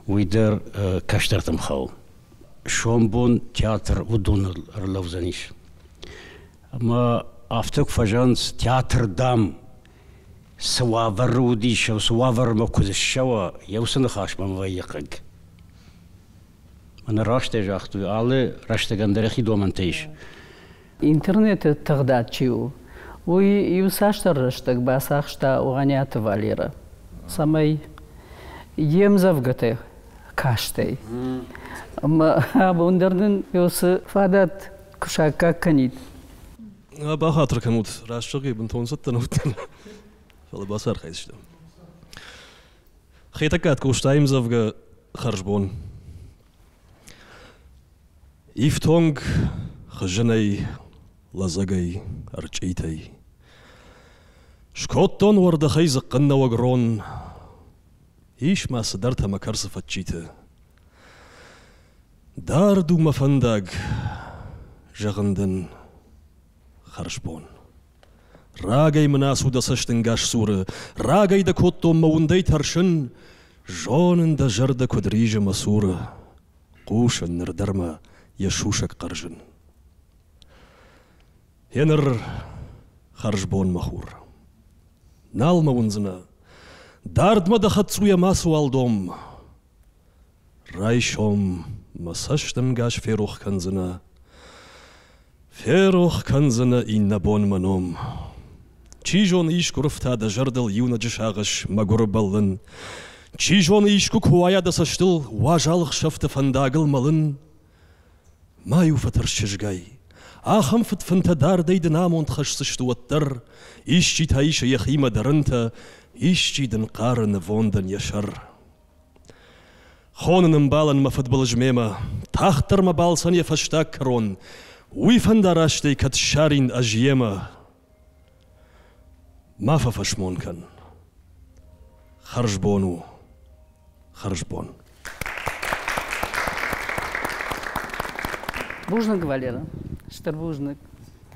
уый дӕр кӕстӕртӕм хауы. Сомбон театр уыдоныл ӕрлӕудзӕнис. Ӕмӕ афтӕ куы фӕзӕгъынц, театр, дам, цы уавӕры уыдис, цы уавӕрмӕ куыд ссӕуа, йӕ уыцы ныхас мӕм вӕййы хъыг. Мӕнӕ растӕй загътой, алы рӕстӕгӕн дӕр йӕхи домӕнтӕ ис. Интернеты тыгъдад чи у, уый иуцасдӕр рӕстӕг бацахста Уанеаты Валерӕ, цӕмӕй йе мдзӕвгӕтӕ кастӕй. Ӕмӕ абон дӕр нын уыцы фадат куы саккаг кӕнид. Бахатыр кӕнут, раст зӕгъгӕ, бынтон цӕттӕ нӕ уыдтӕн, фӕлӕ бацархайдзыстӕм. Хетӕгкат Къостайы ӕмдзӕвгӕ «Хӕрзбон». Ифтонг хызынӕй, лӕдзӕгӕй, ӕрчъитӕй. Скодтон уӕрдӕхӕй дзыхъхъыннӕуӕг рон. Ис ма цыдӕртӕ мӕ кӕрцы фӕччиты. Дард у мӕ фӕндаг, зӕгъын дын, хӕрзбон. Рагӕй мын ацу дӕ цӕстӕнгас цуры, рагӕй дӕ кодтон мӕ уындӕй тӕрсын, зонын дӕ зӕрдӕ куыд ризы мӕ цуры, хъусын ныр дӕр ма йӕ сусӕг хъӕрзын. Еныр хӕрзбон, мӕ хур. Нал мӕ уындзынӕ. Дардмӕ дӕ хӕдцуйӕ мацыуал дом. Райсом мӕ цӕстӕнгас ферох кӕндзынӕ, Ферох кӕндзынӕ иннӕбон мӕ ном. Чи зоны, искуы рывта дӕ зӕрдыл иунӕджы сагъӕс мӕгуыры бӕллын. Чи зоны, искуы куы уайа дӕ цӕстыл уазал ӕхсӕвты фӕндагыл мӕлын. Ма-иу фӕтӕрс чызгай, ахӕм фыдфынтӕ дардӕй дын амонд хӕсдзысты уӕддӕр, исчи та исы йӕхимӕ дӕ рынтӕ, исчи дын хъары нывондӕн йӕ сӕр. Хонын ӕмбалӕн мӕ фыдбылыз мемӕ, тагъддӕр мӕ балцӕн йӕ фӕстаг кӕрон, уый фӕндарастӕй кӕд ссарин ӕз йемӕ. Ма фӕфӕсмон кӕн. Хӕрзбон у, хӕрзбон. Бузныг, Валера. Стыр бузныг.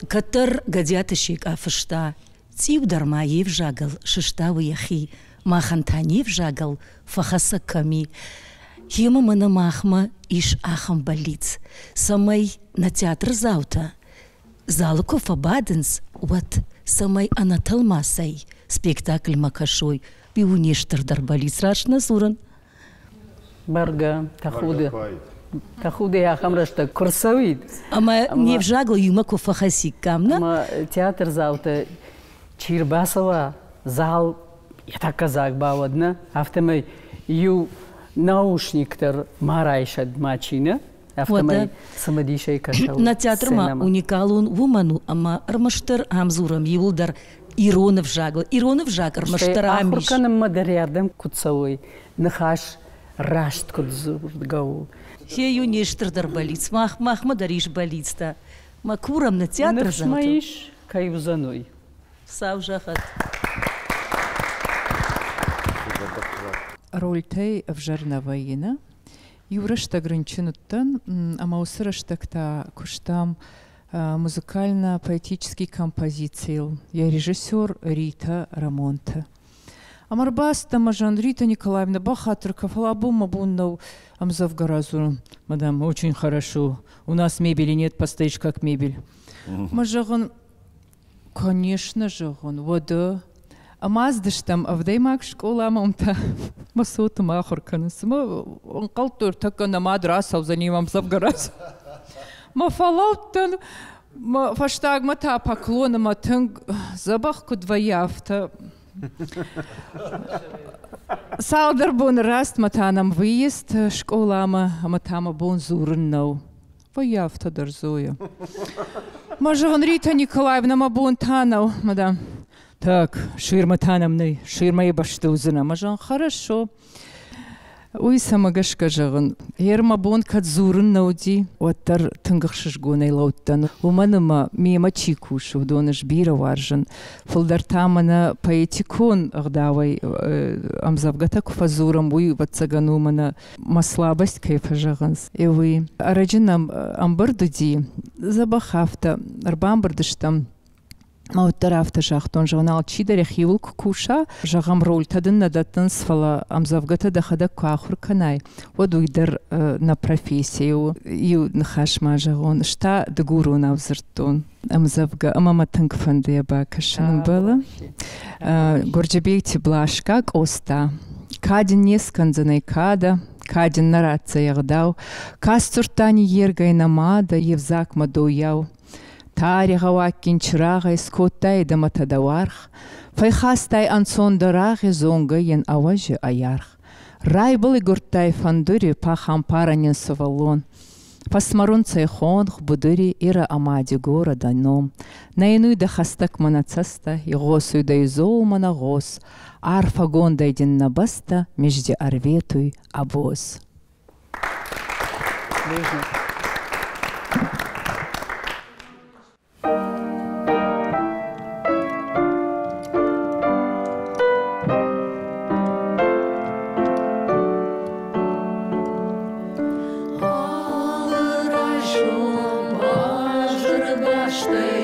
Кӕддӕр Гӕдиаты Секъа фыста, Цъиу дӕр ма йе взагыл сыстауы йӕхи, махӕн та не взагыл фӕхӕцӕг кӕм и. Гъемӕ мӕнӕ махмӕ ис ахӕм бӕллиц, цӕмӕй нӕ театрдзаутӕ залы куы фӕбадынц, уӕд цӕмӕй ӕнӕтӕлмацӕй спектакльмӕ кӕсой, уый у не стырдӕр бӕллиц, раст нӕ дзурын? Бӕргӕ, тӕхуды. Тӕхуды ахӕм рӕстӕг куы рцӕуид. Ӕмӕ не взагыл иумӕ куы фӕхӕциккам, нӕ? Ӕмӕ театрдзаутӕ чи рбацӕуа, зал йӕ тӕккӕ дзаг бауӕд, нӕ? Афтӕмӕй иу наушник дӕр ма райсӕд ма чи, нӕ? Афтӕмӕй цымыдисӕй кӕсӕм. Нӕ театр ма уникалон уымӕн у, ӕмӕ ӕрмӕстдӕр ам дзурӕм иуылдӕр ирон ӕвзагыл. Ирон ӕвзаг ӕрмӕстдӕр ам ис. Ахуыр кӕнынмӕ дӕр ардӕм куыд цӕуой, ныхас раст куыд дзургӕ у. Хе-ю не стырдӕр бӕллиц, мах, махмӕ дӕр ис бӕллицтӕ. Мӕ курӕм нӕ Ныфс мӕ театрдзауты. ис, кӕй уыдзӕн уый. Сау зӕгъӕд. Рольтӕй ӕвзӕр нӕ вӕййы, нӕ? Иу рӕстӕг рынчын уыдтӕн, ӕмӕ уыцы рӕстӕг та куыстам музыкально-поэтический композицийыл, йӕ режиссер Рита Рамонты. Ӕмӕ ӕрбацыдтӕн ӕмӕ зӕгъын, Рита Николаевна, бахатыр кӕ, фӕлӕ абон мӕ бон нӕу ӕмдзӕвгӕ радзурын. Мадам, очень хорошо. У нас мебели нет, постоишь как мебель. Мӕ зӕгъын, конечно, зӕгъын, уӕдӕ. Ӕмӕ ацыдыстӕм ӕвдӕймаг скъоламӕ, уым та мӕ цоты ма ахуыр кӕнынц. Цымӕ ӕнхъӕлдтой, ӕртӕккӕ нӕ мад рацӕудзӕни ӕмӕ ӕмдзӕвгӕ рацӕудзӕн. Мӕ фӕлӕудтӕн, мӕ фӕстагмӕ та поклон ӕмӕ тынг дзӕбӕх куыд вӕййы, афтӕ. Цалдӕр боны рӕстмӕ та нӕм выезд скъоламӕ, ӕмӕ та мӕ бон дзурын нӕу. Вӕййы афтӕ дӕр, Зоя. Мӕ зӕгъын, Рита Николаевна, мӕ бон та нӕу, мадам. Так, ширмӕ та нӕм нӕй, ширмӕйы бӕсты уыдзынӕ. Мӕ зӕгъын, хорошо. Уый цӕмӕ гӕсгӕ зӕгъын, гъер мӕ бон кӕд дзурын нӕ уыди, уӕддӕр тынг ӕхсызгонӕй лӕудтӕн, уымӕн ӕмӕ мемӕ чи кусы, уыдон ӕз бирӕ уарзын. Фылдӕр та мӕнӕ поэтикон ӕгъдауӕй ӕмдзӕвгӕтӕ куы фӕдзурӕм, уый, ӕвӕццӕгӕн, у мӕнӕ мӕ слабость кӕй фӕзӕгъынц, уый. Ӕрӕджы нӕм ӕмбырд уыди, дзӕбӕх афтӕ ӕрбамбырд стӕм. Мӕ уӕддӕр афтӕ загътон, зӕгъын, алчидӕр йӕхиуыл куы куса, зӕгъӕм, рольтӕ дын нӕ дӕттынц, фӕлӕ ӕмдзӕвгӕтӕ дӕхӕдӕг куы ахуыр кӕнай, уӕд уый дӕр нӕ профессийы у. Иу ныхас ма зӕгъон, ӕз та дыгуронау дзырдтон ӕмдзӕвгӕ, ӕмӕ мӕ тынг фӕнды йӕ бакӕсын ӕмбӕлы. Гурджибейти Блашка Къоста. Ка дин не скӕндзӕнӕй кадӕ, ка дин нӕ ратдзӕй ӕгъдау, ка сдзурдта ниййергӕй нӕ мадӕ, е взагмӕ доййау. Тари гъӕуаггин чирагъӕй скодтай дӕ мӕтӕ дӕ уаргъ, Фӕйхастай ӕнцондӕр рагъи зонгӕ ин ӕвӕзи ӕйаргъ. Райбыл игурдтай фӕндури пахампарӕн ин сувӕллон. Фӕсмӕрунцӕй хонх, будури, Ирӕ ӕма Дигорӕ дӕ ном. Нӕ инуй дӕ хӕстӕгмӕ нӕ цӕстӕ, игъосуй дӕ изолмӕ нӕ гъос. Арфӕгондӕй дин нӕ бӕстӕ мизди ӕрветуй ӕ боз. Алы райсом базырбастӕй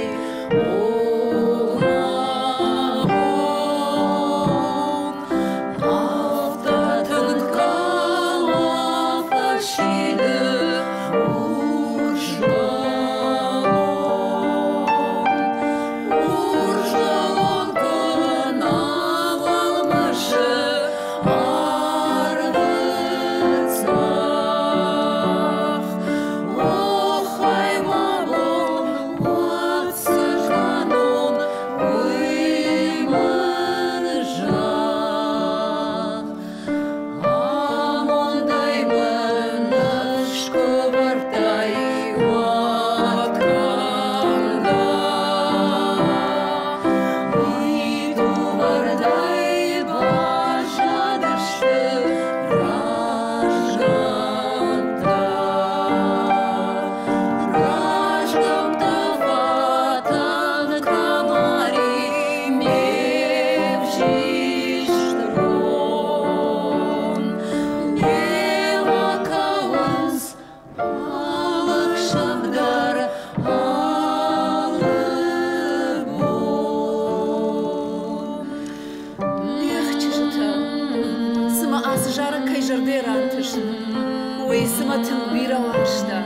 Афтӕ тынг кӕуа фӕсиды урс бӕлон. Урс бӕлон куы нӕуал мысы арвы цъӕх. Оххай, мӕ бон, уӕд цы кӕнон, уый мын зӕгъ. Амондӕй мын ныфс куы вӕрдтай, уӕд кӕм дӕ? Мидувӕрдӕй баззадысты разгӕмттӕ. Разгӕмттӕ фӕтӕн камари ме взист рон. Мемӕ кӕуынц алы хсӕв дӕр, алы бон. Эх, чызджытӕ, цымӕ ацы зарӕг кӕй зӕрдӕйы рантыст, уый цымӕ тынг бирӕ уарзта.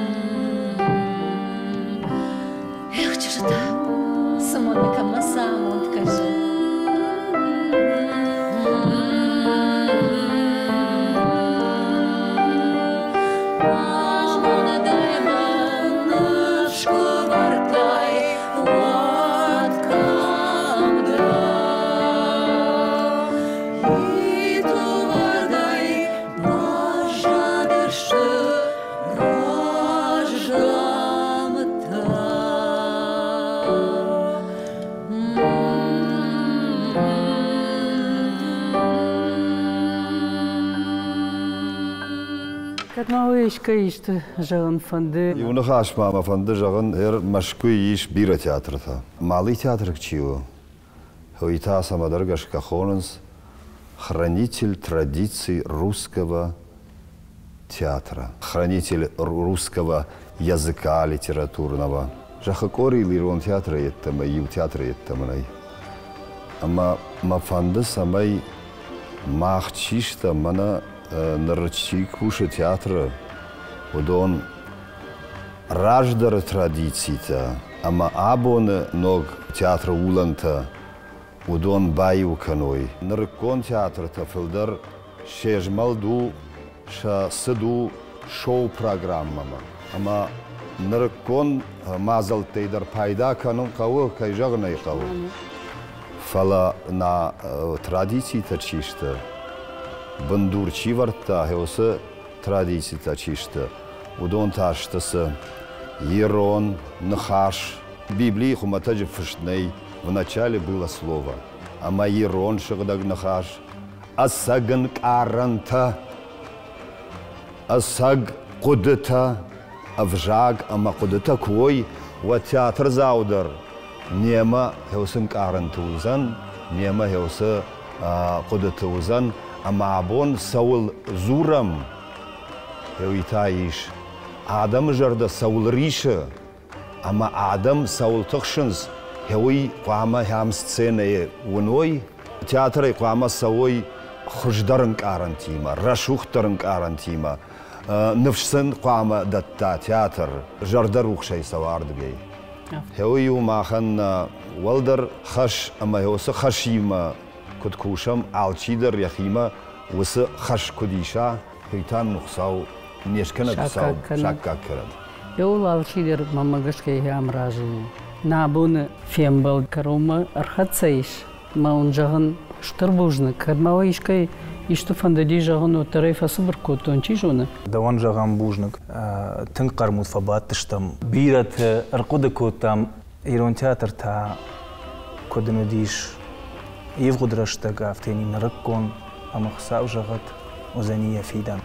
Эх, чызджытӕ, цымӕ нӕ кӕмӕ цы амонд кӕсы. Амондӕй мын ныфс куы вӕрдтай, уӕд кӕм дӕ? Итувӕрдӕй баззадысты разгӕмттӕ. Кӕд ма уӕ искӕй исты зӕгъын фӕнды? Иу ныхас ма мӕ фӕнды зӕгъын, ӕр Мӕскуыйы ис бирӕ театртӕ. Малый театр чи у, уый та цӕмӕдӕр гӕсгӕ хонынц хранитель традиций русского театра, хранитель русского языка литературного. Зӕххы къорийыл ирон театры йеддӕмӕ иу театры йеддӕмӕ нӕй. Ӕмӕ мӕ фӕнды, цӕмӕй мах чи стӕм, мӕнӕ ныр чи кусы театры, уыдон раздӕры традицитӕ ӕмӕ абоны ног театры улӕнтӕ уыдон баиу кӕной. Нырыккон театртӕ фылдӕр се змӕлд у, сӕ цыд у шоу-программӕмӕ. Ӕмӕ нырыккон мадзӕлттӕй дӕр пайда кӕнын хъӕуы, кӕй зӕгъын ӕй хъӕуы. Фӕлӕ нӕ традицитӕ чи сты, бындур чи вӕрдта, уыцы традицитӕ чи сты, уыдон та сты цы ирон ныхас. Библийы хуымӕтӕджы фыст нӕй «В начале было слово», ӕмӕ ирон сыгъдӕг ныхас, ӕцӕг ӕнкъарӕнтӕ, ӕцӕг хъуыдытӕ, ӕвзаг ӕмӕ хъуыдытӕ куы уой, уӕд театрдзау дӕр немӕ уыцы ӕнкъарӕнты уыдзӕн, немӕ уыцы хъуыдыты уыдзӕн, ӕмӕ абон цӕуыл дзурӕм, уый та ис, адӕмы зӕрдӕ цӕуыл рисы ӕмӕ адӕм цӕуыл тыхсынц, уый хъуамӕ ахӕм сценӕйы уыной, театрӕй хъуамӕ цӕуой хуыздӕр ӕнкъарӕнтимӕ, рӕсугъддӕр ӕнкъарӕнтимӕ, ныфс сын хъуамӕ дӕтта театр, зӕрдӕрухсӕй цӕуа ардыгӕй. Уый у махӕн нӕ уӕлдӕр хӕс ӕмӕ уыцы хӕсимӕ куыд кусӕм, алчидӕр йӕхимӕ уыцы хӕс куыд иса, уый та нын Хуыцау не скӕнӕд, Хуыцау саккаг кӕнӕд. Еуыл алчидӕр мӕнмӕ гӕсгӕ ӕмразы у. Нӕ абоны фембӕлд кӕронмӕ ӕрхӕццӕ ис. Мӕ уын зӕгъын стыр бузныг, кӕд ма уӕ искӕй исты фӕндыди зӕгъын, уӕддӕр ӕй фӕцыбыр кодтон, чи зоны. Дӕуӕн зӕгъӕм бузныг. Тынг хъӕрмуд фӕбадтыстӕм. Бирӕты ӕрхъуыды кодтам. Ирон театр та куыд ын уыдис ивгъуыд рӕстӕг, афтӕ йын нырыккон ӕмӕ Хуыцау зӕгъӕд, уыдзӕни йӕ фидӕн.